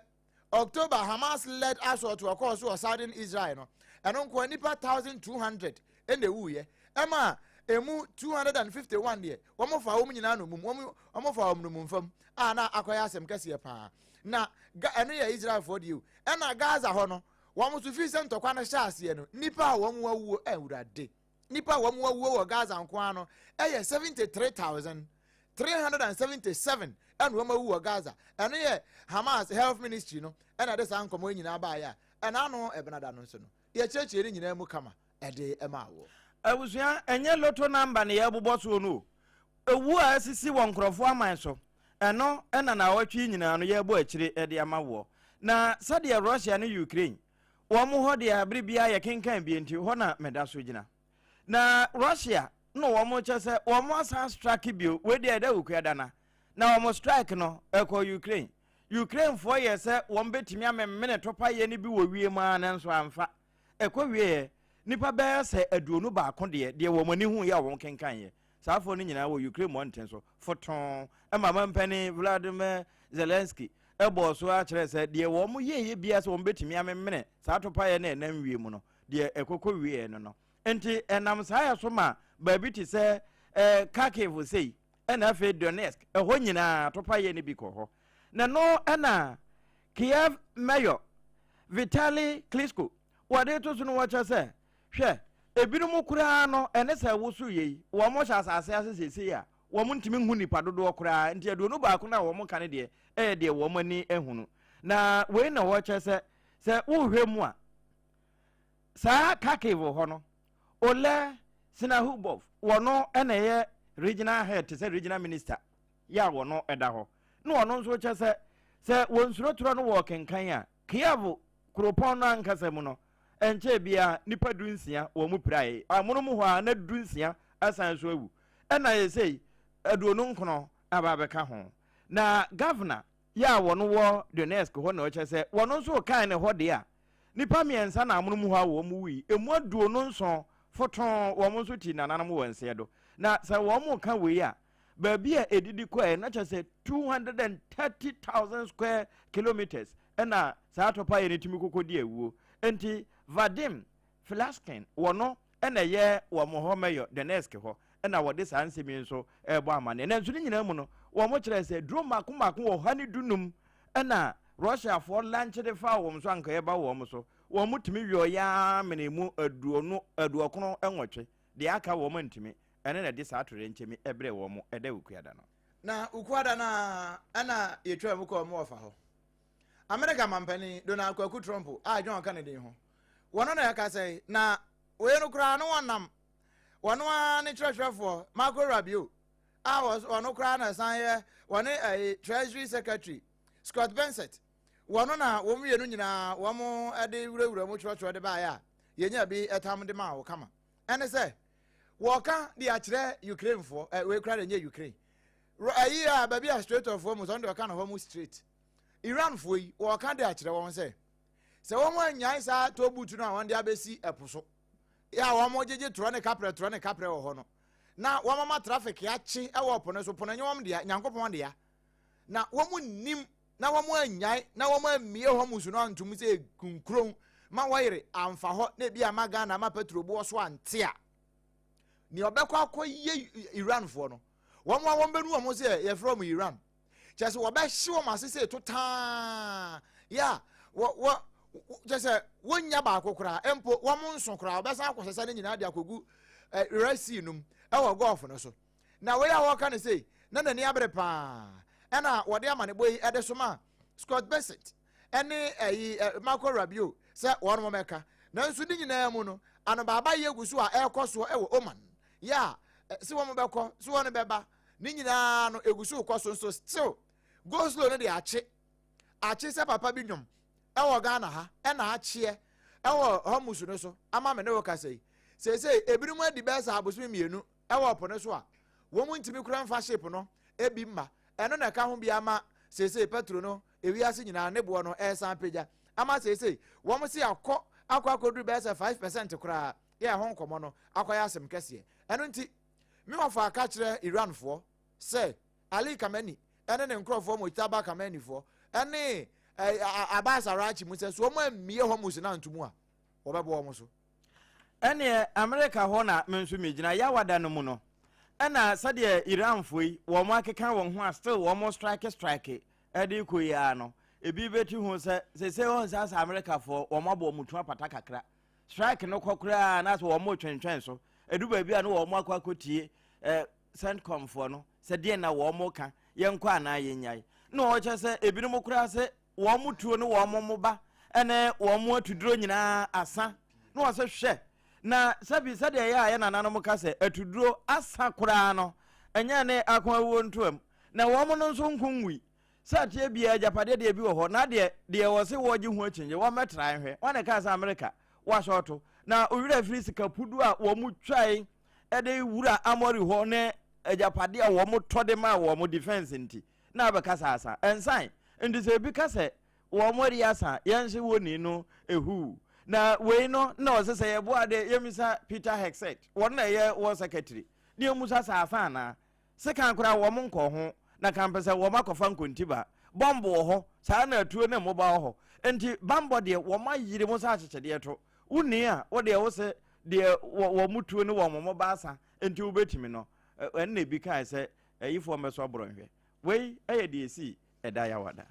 October Hamas led assault ɔkɔɔ so wɔ southern Israel no ɛno nkoa nipa 1200 ɛna ewuiɛ ɛma emu 251 deɛ wɔn fa wɔn nyinaa no mum wɔn wɔn fa wɔn no mum fam a na akɔyɛ asɛm kɛseɛ paa na ɛno yɛ Israelfoɔ deɛ o ɛna Gaza hɔ no Wɔn nso, firi sɛ ntɔkwa no hyɛɛ aseɛ no, nnipa a wɔn awuo, Awurade, nnipa a wɔn awuo wɔ Gaza nko ara no yɛ 73,377 ɛna wɔn awu wɔ Gaza. Ɛno yɛ Hamas Health Ministry no ɛna ɛde saa nkɔmmɔ yi nyinaa baeɛ a ɛna ano ɛbenada no nso no, yɛkyerɛkyerɛ ne nyinaa mu kama ɛde ɛmaa wɔ. Abusua, ɛnyɛ lotto number na yɛrebobɔ soɔ no o. Owuo a asisi wɔ nkorɔfoɔ aman so, Ɛno na naawɔtwe yi nyinaa no yɛrebɔ akyire de ama woɔ. Na sɛdeɛ Russia ne Ukraine, wɔn hɔ deɛ bere biara yɛkenkan bie nti, hɔ na meda so gyina. Na Russia na wɔn kyɛ sɛ wɔn asan strike bio, wei deɛ ɛda Okuada na, na wɔn strike no ɛkɔ Ukraine. Ukrainefoɔ yɛ sɛ wɔn bɛtumi amemene topaeɛ no bi wɔ wiem ara nanso amfa. Ɛkɔ wieɛ, nnipa bɛyɛ sɛ 21 deɛ, deɛ wɔn ani huiɛ a wɔn kenkaneɛ, Saa afɔr no nyinaa wɔ Ukraine mmɔnten so fotoo ma Mampanin Vladimir Zelensky bɔɔ so ara kyerɛɛ sɛ deɛ wɔn yɛeɛ biara sɛ wɔn bɛtumi amemene saa topaeɛ no a ɛnam wiem no, deɛ ɛkɔkɔ wieɛ no no. Nti ɛnam saa yɛ so ma baabi te sɛ eh, Kharkiv sei, ɛna afei Donetsk, ɛhɔ nyinaa topaeɛ no bi kɔ hɔ. Na ɛno ɛna Kiev Mayor Vitali Klitschko wɔde to so no wɔkyerɛ sɛ Hwɛ, ebinom koraa no, ɛne sɛ ɛwosow yɛ yi, wɔhyɛ asase ase seesei a, wɔntumi nhu nnipa dodoɔ koraa, nti 21 no a wɔka no deɛ, ɛyɛ deɛ wɔn ani ahunu. Na wei na wɔkyerɛ sɛ, sɛ wohwɛ mu a, Saa Kharkiv hɔ no, Oleh Synahubov, wɔno na ɛyɛ regional head te sɛ regional minister yɛ a wɔno da hɔ. Na ɔno nso kyɛ sɛ sɛ wɔnsuro torɔ no wɔ kenkan a, Kiev kuropɔn no ankasa mu no, ɛnkyɛɛ biara nnipa 16 wɔn mu pirae. Amono mu hɔ a na 16 asan nso awu. Ɛna yɛsei 29 aba abɛka ho. Na governor yɛ a wɔno wɔ Donetsk hɔ na ɔkyɛ sɛ wɔno nso kan ne hɔ deɛ a, nnipa mmiɛnsa na amono mu hɔ a wɔn wui. Emu 27 fotoo wɔn nso ti nananom wɔ nseɛ do. Na sɛ wɔn ka wei a, baabi a ɛdidi kɔɛ na kyerɛ sɛ 230,000 square kilometers ɛna saa topaeɛ no tumi kɔkɔ di awuo. Enti Vadim Filaskin wɔno ɛna ɛyɛ wɔn hɔ mɛyɔ Donetsk hɔ ɛna wɔde saa nsɛm yi nso ɛrebɔ amanneɛ. Nanso ne nyinaa mu no wɔn kyerɛ sɛ duro mmaako mmaako wɔ 115 ɛna Russiafoɔ lanche de faa wɔn so anka ɛba wɔn so. Wɔn tumi wioeɛ ara mene mu 98, deɛ aka wɔn antumi. Ɛno na ɛde saa atoyerɛnkyɛm yi brɛɛ wɔn ɛda Wukuada no. Na Wukuada no ara na yɛtwaa mu kɔɔ Moafa hɔ. Amerika mampanin Donald Kwaku Trump a John ka ne din ho, wɔno na ɛkasa yi, na wei no koraa no wɔnam wɔno ara ne kyerɛkyerɛfoɔ Marco Rubio a wɔno koraa na ɛsan yɛ wɔne ɛyi Treasury Secretary Scott Bessent, wɔno na wɔn mmienu nyinaa wɔn de wurawura mu kyerɛkyerɛ de baeɛ a yɛnya bi tam de maa wɔ kama. Ɛne sɛ wɔka de akyerɛ Ukrainefoɔ, ɛ wei koraa de nyɛ Ukraine. Ayi a baabi a Strait of Hormuz, ɔno de ɔka no Hormuz Strait. Iranfoɔ yi, wɔka de akyerɛ wɔn sɛ, sɛ wɔn anyae saa toll booth no a wɔn de abɛsi ɛpo so, yɛ a wɔn gyegye torɔ ne kaprɛ torɔ ne kaprɛ wɔ hɔ no, na wɔn ama traffic akye wɔ po no so, po no nyɛ wɔn dea, Nyankopɔn dea. Na wɔn nnim na wɔn anyae na wɔn ammie Hormuz no antom sɛ kunkuron ma wɔyere amfa hɔ na ebi ama Ghana ama petrol boɔ so ante a, nea ɔbɛkɔ akɔyɛ Iranfoɔ no, wɔn a wɔn bɛnu wɔn sɛ yɛfrɛ wɔn Iran, kyerɛ sɛ wɔbɛhye wɔn ase sɛ totaa yɛ a wɔ wɔ kyerɛ sɛ wɔnnya baako koraa mpo wɔn nso koraa wɔbɛsan akɔsesa ne nyinaa de akɔgu eh, Red Sea no mu ɛwɔ Gulf no so. Na wei a wɔreka no sei, na n'ani abere paa. Ɛna wɔde amanebɔ yi de soma Scott Bessent ne ɛyi Marco Rubio sɛ wɔn mmɛka. Nanso ne nyinaa mu no, anobaaba yi egu so a ɛrekɔ soɔ wɔ Oman. Yɛ a sɛ wɔn bɛkɔ, sɛ wɔn bɛba, ne nyinaa no egu so rekɔ so nso still go slow no de akye. Akye sɛ papa bi nwom ɛwɔ Ghana ha ɛna akyeɛ ɛwɔ Hormuz no so ama me ne wo kasa yi. Seesei ebinom adi bɛyɛ sɛ abosome mmienu wɔ po no so a, wɔntumi koraa mfa ship no bi mma. Ɛno na ɛka ho bi ama seesei pɛtro no ewiase nyinaa ne boɔ no ɛresan apagya ama seesei wɔn se akɔ akɔ akɔduru bɛyɛ sɛ 5% koraa yɛ ɛho nkɔmmɔ no akɔyɛ asɛm kɛseɛ. Ɛno nti me wɔfa ka kyerɛ Iranfoɔ sɛ Ali Khamenei ɛne ne nkorɔfoɔ Mojtaba Khameneifoɔ ɛne Abbas Araghchi mu sɛ so wɔn ammie Hormuz no anto mu a wɔbɛbɔ wɔn so. Ɛneɛ Amerika hɔ na me nso megyina, Yawa da no mu no, ɛna sɛdeɛ Iranfoɔ yi wɔn akeka wɔn ho a still wɔn strike strike ɛde kɔ yi ara no, ebi bɛti ho sɛ sese wɔn nsa sɛ Amerikafoɔ wɔn abɔ wɔn tu apata kakra, strike no kɔ koraa na sɛ wɔn retwentwɛn so, ɛdu baabi a no wɔn akɔ akɔtie eh, CENTCOMfoɔ no sɛ deɛ na wɔn ka, yɛnkɔ anaa yɛnyae, na wɔkyɛ sɛ ebinom koraa sɛ wɔn tuo ne wɔn mmoba ne wɔn atuduro nyinaa asa. Na wɔsɛ hwɛ, na sɛbi sɛdeɛ ɛyɛ a yɛ nananom ka sɛ atuduro asa koraa no, ɛnyɛ ne ako awuo ntoam, na wɔn no nso nko nwui. Sɛ ateɛ biara agyapadeɛ deɛ bi wɔ hɔ, na deɛ deɛ wɔse wɔgye ho akyinnye, wɔmmɛtra nhwɛ. Wɔn na ɛkaa sɛ Amerika wɔasɔɔto, na owura firi sika pudu a wɔn twae de wura Amɔri hɔ ne agyapadeɛ a wɔn tɔ de maa wɔn defense nti, na abɛkasa asa. Ɛnsan. Nti sɛ ebi ka sɛ wɔn adi asa a, yɛn nso wɔ ni no ehuu. Na wei no na ɔsɛ sɛ yɛboa de yɛmmisa Peter Hegseth, wɔn na ɛyɛ war secretary, na yɛmmusa sɛ asa anaa. Sekan koraa wɔn nkɔɔ ho, na kampɛ sɛ wɔn akɔfa nkontiba. Bɔmb wɔ hɔ, saa na atuo ne mmoba wɔ hɔ. Nti bambɔ deɛ wɔn ayere mu sɛ akyekyedeɛ to. Wo ni a, wo deɛ wo se deɛ wɔn tuo ne wɔn mmoba asa nti wobɛtumi no. Ɛno na ebi kae sɛ Ayifoɔ mmɛsɔ borɔ nhwɛ. Wei yɛ deɛ ɛsii ɛda Yawada.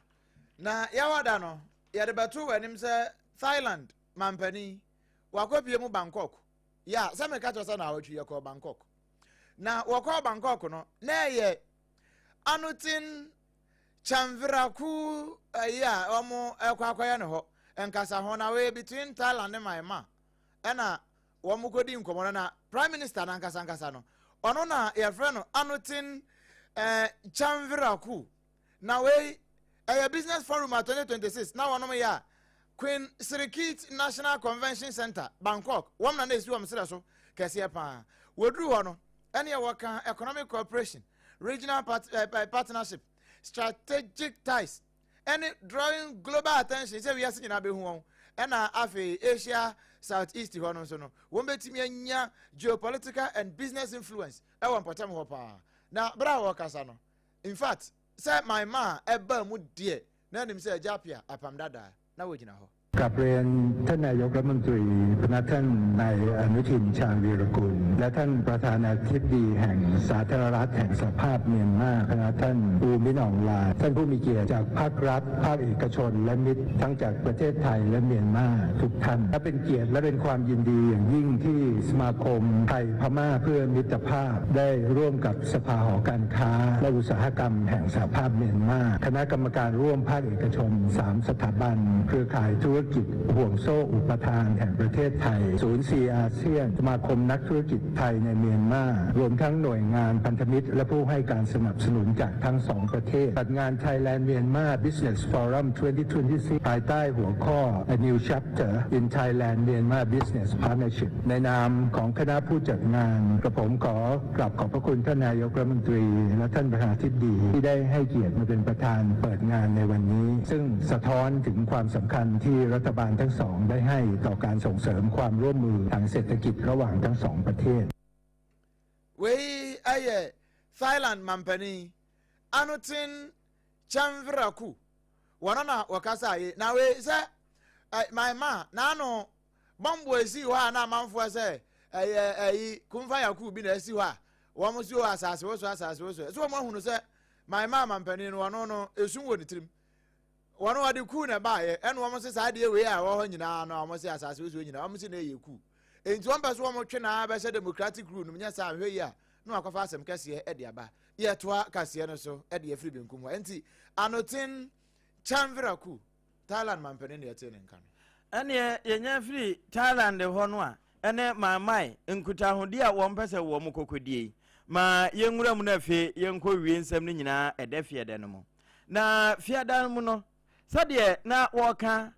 Na Yawada no, yɛde bɛto w'anim sɛ Thailand mampanin, wakɔpue mu Bangkok. Ya, sɛ meka kyerɛ sɛ naawɔtwe yɛkɔɔ Bangkok. Na wɔkɔɔ Bangkok no, na ɛyɛ Anutin Chanviraku ayi a wɔn ɛkɔ akɔyɛ no hɔ. Nkasa ho na wei between Thailand ne Myanmar. ɛna wɔn kɔdi nkɔmmɔ no na Prime Minister no ankasa ankasa no ɔno na yɛfrɛ no Anutin eh, Chanviraku na wei ɛyɛ business forum a 2026 na wɔnom yɛ a Queen Sirikit National Convention Center Bangkok wɔn na na esi wɔn serɛ so kɛseɛ paa wɔduru hɔ no ɛneɛ wɔka economic cooperation regional part, eh, eh, partnership strategic ties ɛne drawing global attention sɛ wiase nyinaa bɛhu wɔn ɛna afei Asia South East hɔ no nso no wɔn bɛtumi anya geopolitical and business influence ɛwɔ mpɔtam hɔ paa na berɛ a wɔkasa no in fact sɛ my ma a ɛbaa mu deɛ na anim sɛ agya apia apam dadaa na wɔgyina hɔ. กลับเรียนท่านนายกรัฐมนตรีพณท่านนายอนุทินชาญวีรกุล และท่านประธานาธิบดีแห่งสาธารณรัฐแห่งสหภาพเมียนมาคณะท่านอูมินอองลา ท่านผู้มีเกียรติจากภาครัฐ ภาคเอกชน และมิตรทั้งจากประเทศไทยและเมียนมาทุกท่านและเป็นเกียรติและเป็นความยินดีอย่างยิ่งที่สมาคมไทยพม่าเพื่อมิตรภาพได้ร่วมกับสภาหอการค้า และอุตสาหกรรมแห่งสหภาพเมียนมาคณะกรรมการร่วมภาคเอกชน 3 สถาบัน เครือข่ายธุรกิจห่วงโซ่อุปทานแห่งประเทศไทย ศูนย์ซีอาเซียน สมาคมนักธุรกิจไทยในเมียนมา รวมทั้งหน่วยงานพันธมิตร และผู้ให้การสนับสนุนจากทั้งสองประเทศ จัดงาน Thailand Myanmar Business Forum 2026 ภายใต้หัวข้อ A New Chapter in Thailand Myanmar Business Partnership ในนามของคณะผู้จัดงานกระผมขอกราบขอบพระคุณท่านนายกรัฐมนตรี และท่านประธานาธิบดีที่ได้ให้เกียรติมาเป็นประธานเปิดงานในวันนี้ ซึ่งสะท้อนถึงความสำคัญที่รัฐบาลทั้งสองได้ให้ต่อการส่งเสริมความร่วมมือทางเศรษฐกิจระหว่างทั้งสองประเทศ Wei yɛ Thailand mampanin Anutin Chanviraku. Wɔno na wɔkasa yi. Na wei sɛ my ma n'ano bɔmbo esi hɔ a na amanfoɔ sɛ ɛyɛ ɛyi kumfa yaku bi na esi hɔ a wɔn si hɔ asase woso asase woso. Ɛso wɔn ahunu sɛ my ma mampanin no wɔno no esum wɔ ne tirim. Wɔn wɔde kuu na ɛbaeɛ ɛna wɔn se saa adeɛ wei a ɛwɔ hɔ nyinaa no a wɔn se asase wosoɔ nyinaa wɔn se na ɛyɛ kuu nti wɔn pɛ so wɔn twe na bɛhyɛ democratic rule no nyɛ saa ahwɛ yi a na wakɔfa asɛm kɛseɛ ɛde aba yɛtoa kaseɛ no so ɛde afiri benkum hɔ nti anoten chanvira ku Thailand mampanin na yɛte ne nka no. Ɛneɛ yɛnya firi Thailand hɔ no a ɛne Maimai nkutahodie a wɔn pɛ sɛ wɔn kɔkɔdie yi ma yɛnwura mu no afei yɛnkɔ wie nsɛm no nyinaa ɛdɛ fiɛdɛ no mu. Na fiada no mu no, sɛdeɛ na wɔka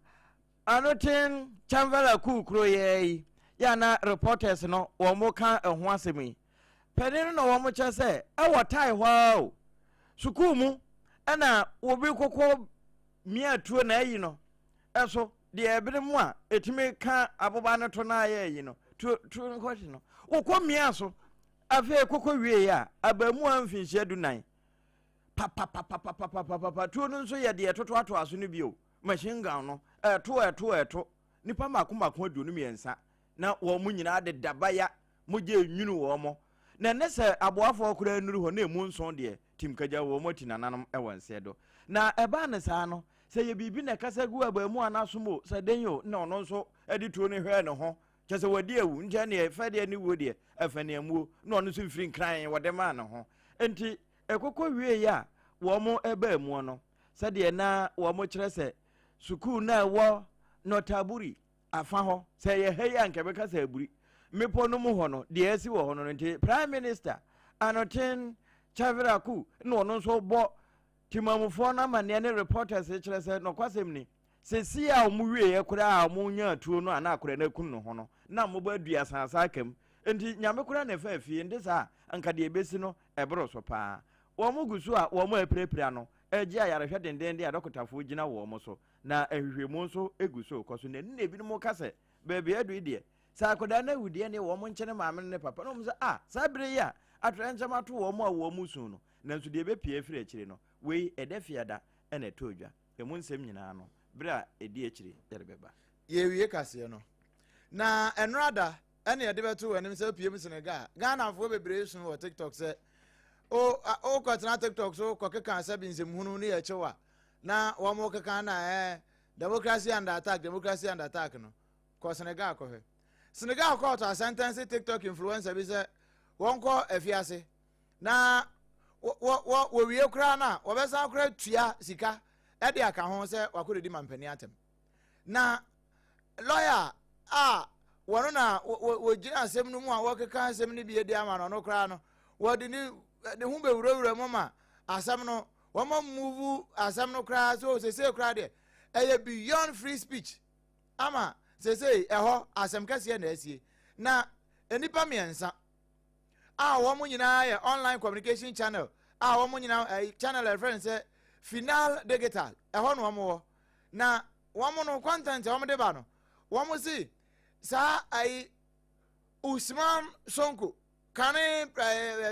Anoten Chanvela kuu kuro yɛ yi, yɛ a na reporters no wɔn ka ɛho asɛm yi. Panin no na wɔn kyɛ sɛ ɛwɔ tae hɔ ara o, sukuu mu ɛna obi kɔkɔ mia tuo na ayi no ɛso deɛ ɛbere mu a ɛtumi ka aboba no to na ayɛ ayi no tuo tuo no kɔhye no wokɔ mia so afei kɔkɔ wie a abaamuwa mfinhyia dunan Papapapapapapapa tuo no nso yɛ deɛ ɛtotoatoa so no bio machine gun no ɛto ɛto ɛto nipa mako mako 23 na wɔn mo nyinaa de dabaya mogya enwunu wɔn mo na ɛnɛ sɛ aboafoɔ koraa nnuru hɔ na emu nson deɛ tim kagya wɔn ati nananom ɛwɔ nseɛ do na ɛbaa ne saa no sɛ yɛ biribi na ɛkasa gu abaamu anasom o sɛ den o na ɔno nso ɛde tuo no hwɛɛ ne ho kyɛ sɛ wadi awu nkyɛn deɛ fɛ deɛ ne wuo deɛ ɛfɛ ne amuo na ɔno nso mfiri nkran wɔde maa ne ho nti Ɛkɔkɔ wieeɛ a wɔbaa muo no, sɛdeɛ na wɔkyerɛ sɛ sukuu no a ɛwɔ Notaburi afa hɔ, sɛ ɛyɛ ha yi a anka ɛbɛka sɛ Aburi mmepɔ no mu hɔ no, deɛ asi wɔ hɔ no no nti, Prime Minister Anutin Chavirakul na ɔno nso bɔ temamufoɔ no amanneɛ ne reporters kyerɛ sɛ nɔkwasɛm ni, Seesei a wɔwieeɛ koraa a wɔnyaa tuo no a na akwadaa no akum ne ho no, na mmobɔ aduasa asa aka mu. Enti Nyame koraa na ɛfaa fie, nte saa a, anka deɛ ɛbɛsi no ɛboro so paa. Wɔn gu so a wɔn a apirapira no regye ayarehwɛ dendeenden a dɔkotafoɔ gyina wɔn so, na nhwehwɛmu nso gu so rekɔ so. Na ɛno na ebinom ka sɛ, baabi a adu yi deɛ, sɛ akwadaa no awu deɛ ɛneɛ wɔn nkyene maame no ne papa no. Wɔn sɛ, ah, saa bere yi a atoyerɛnkyɛm ato wɔn a wɔn su no, nanso deɛ ɛbɛpue afiri akyire no, wei ɛda fiada na ɛtɔ dwa. Emu nsɛm nyinaa no, bere a edi akyiri yɛde bɛba. Yɛrewie kaseɛ no, na ɛnora da ɛne yɛde bɛto wɔ anim sɛ piem Senegal. Ghanafoɔ bebree sun wɔ TikTok sɛ o wokɔtena TikTok so kɔkeka sɛ bi nsɛmhunu ne yɛkyew a na wɔn keka na ɛɛ democracy under attack, democracy under attack no kɔ Senegal kɔhwɛ. Senegal kɔɔto asɛntɛnse TikTok influencer bi sɛ wɔnkɔ afiase na wɔ wɔ wɔwie koraa no a wɔbɛsan koraa tua sika de aka ho sɛ wakɔdidi mampanin atɛm na lɔya a Wɔn na wɔgyina asɛm no mu a wɔkeka asɛm no bi de ama no, ɔno koraa no wɔde ne ne ho bɛwurawura mu ma asɛm no wɔma move asɛm no koraa. So sesei koraa deɛ, ɛyɛ beyond free speech ama sesei ɛhɔ asɛm kɛseɛ na asie. Na nnipa mmiɛnsa a wɔn nyinaa yɛ online communication channel a wɔn nyinaa ɛyi channel a yɛfrɛ no sɛ Final Digital, ɛhɔ na wɔn wɔ, na wɔn no content a wɔn de ba no, wɔn si saa ayi Usman Sonko, kane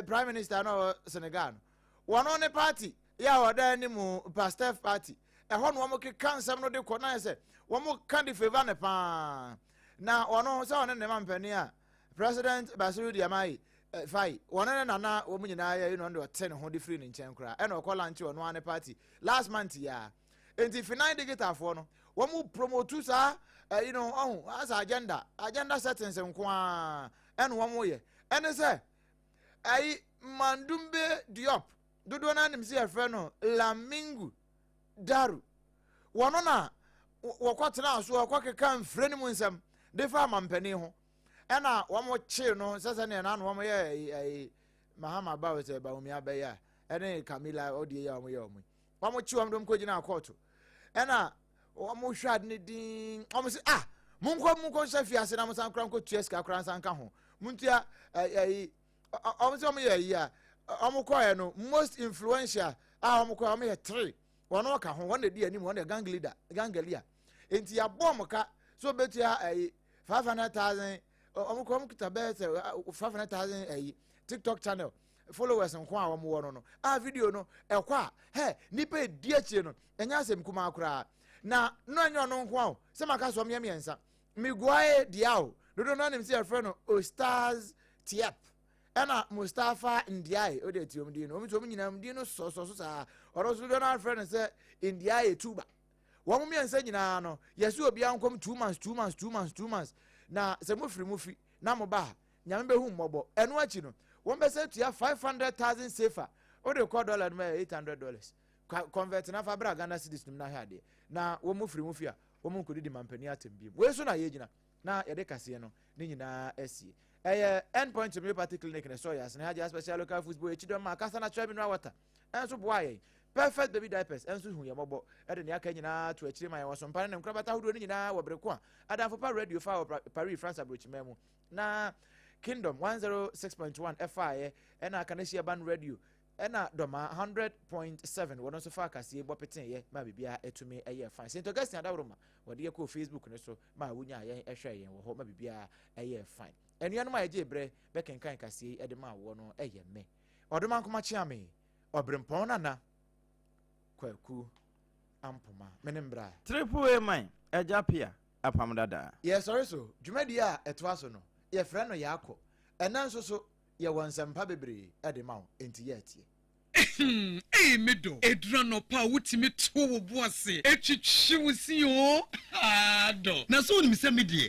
prime minister no ɔwɔ Senegal no, wɔn ne party yɛ a ɔda anim, Pastef party, ɛhɔ na wɔn keka nsɛm no de kɔ, na yɛ sɛ wɔn ka de favour ne paa, na wɔn sɛ ɔne ne ma mpanin a President Bassirou Diomaye Faye, wɔn ne nana wɔn nyinaa yɛ yi na ɔno de ɔte ne ho de firi ne nkyɛn koraa, ɛna ɔkɔ launch ɔno ara ne party last month yi ara. Nti Finine Digital foɔ no, wɔn promote saa ɛyi no, ɔho asa agenda settings nko ara ɛna wɔn yɛ. Ɛne sɛ ɛyi Mandumbe Diop, dodoɔ no anim sɛ yɛfrɛ no Lamingu Daru, wɔn na wɔkɔ tena so wɔkɔ keka mfire no mu nsɛm de fa amampanin ho, ɛna wɔn kyee no sɛ sɛdeɛ n'ano wɔn yɛ ɛyi ɛyi Mahama ba sɛ Bawumia bɛyɛ a ɛne Camila ɔdeɛ yi a wɔn yɛ wɔn yi, wɔn kye wɔn de wɔn kɔ gyina kɔɔto, ɛna wɔn hwɛ ade ne din, wɔn sɛ, ah, monkɔ monkɔ nhyɛ fiase na mo san kora nkɔ tua sika kora nsan ka ho, montua ɛyi. Wɔn sɛ wɔn yɛ ɛyi a wɔn kɔɛ no, most influential a wɔn kɔɛ, wɔn yɛ three, wɔn ɔka ho, wɔn na di anim, wɔn yɛ gang leader, gang leader, nti yabɔ wɔn ka so obetua ɛyi 500,000. Wɔn kɔ wɔn kita bɛyɛ sɛ 500,000 ɛyi TikTok channel followers nko a wɔn wɔ no a video no ɛkɔ a hɛ nipa edi akyire no, ɛnyɛ asɛm kumaa koraa. Na no ɛnyɛ ɔno nko a o, sɛ maka so ɔmo yɛ mmiɛnsa, Miguae Diao, dodo no anim sɛ yɛfrɛ no Ostaz Tiep, ɛna Mustafa Ndiaye, o de ti wɔn din no, wɔn nso wɔn nyinaa din no sɔsɔ so saa. Ɔno nso dodo no afrɛ no sɛ Ndiaye Tuba. Wɔn mmiɛnsa nyinaa no, yɛsi obiara nkɔm 2 months, 2 months, 2 months, 2 months, na sɛ mo firi mo fi na mo ba a, Nyame bɛhu mmɔbɔ. Ɛno akyi no, wɔn bɛsɛ tua 500,000 sefa, o de kɔ dollar no mu yɛ $800, convert na fa bra Ghana cedis no mu na hwɛ adeɛ. Na wɔn mo firi mo fi a, wɔn nkɔdidi mampanin atɛm biem. Wei so na yɛgyina na yɛde kaseɛ no ne nyinaa asie. Ɛyɛ End Point Homeopathy Clinic na ɛsɔ yɛ asene. Hagye Special Local Football akyi dɔm ma Kasa Natural Mineral Water ɛnso boa yɛn. Perfect Baby Diapers ɛnso hu yɛn mmɔbɔ ɛde nea aka nyinaa to akyire ma yɛn wɔ sompa ne ne nkorabata ahodoɔ no nyinaa wɔ bere ko a Adamfo Pa Radio fa wɔ Paris, France aburokyiman mu, na Kingdom 106.1 ɛfaeɛ, ɛna Kaneshie Ban Radio, ɛna Dɔma 100.7 wɔn nso fa akasie bɔ peteeɛ ma biribiara ɛtumi ɛyɛ fine. St Augustine Adaworoma wɔde yɛ kɔɔ Facebook no so ma wonya yɛn ɛhwɛ yɛn wɔ hɔ ma biribiara ɛyɛ fine. Anuanom a yɛgye berɛ bɛkenkan kaseɛ yi ɛde ma woɔ no, ɛyɛ me Ɔdomankoma Kyeame Ɔberempɔn Nana Kwaku Ampoma, me ne mbra. Triple A man, Agya Pia, Apam Dadaa. Yɛsɔre so, dwumadie a ɛtoa so no, yɛfrɛ no Yɛakɔ. Ɛnnɛ nso so, yɛwɔ nsɛmpa bebree de ma wo, enti yɛ tie. Ei me dɔ, ɛduru anɔpa a wotumi to wo bo ase twitwi wo se oo, haa dɔ. Na so wonim sɛ me deɛ.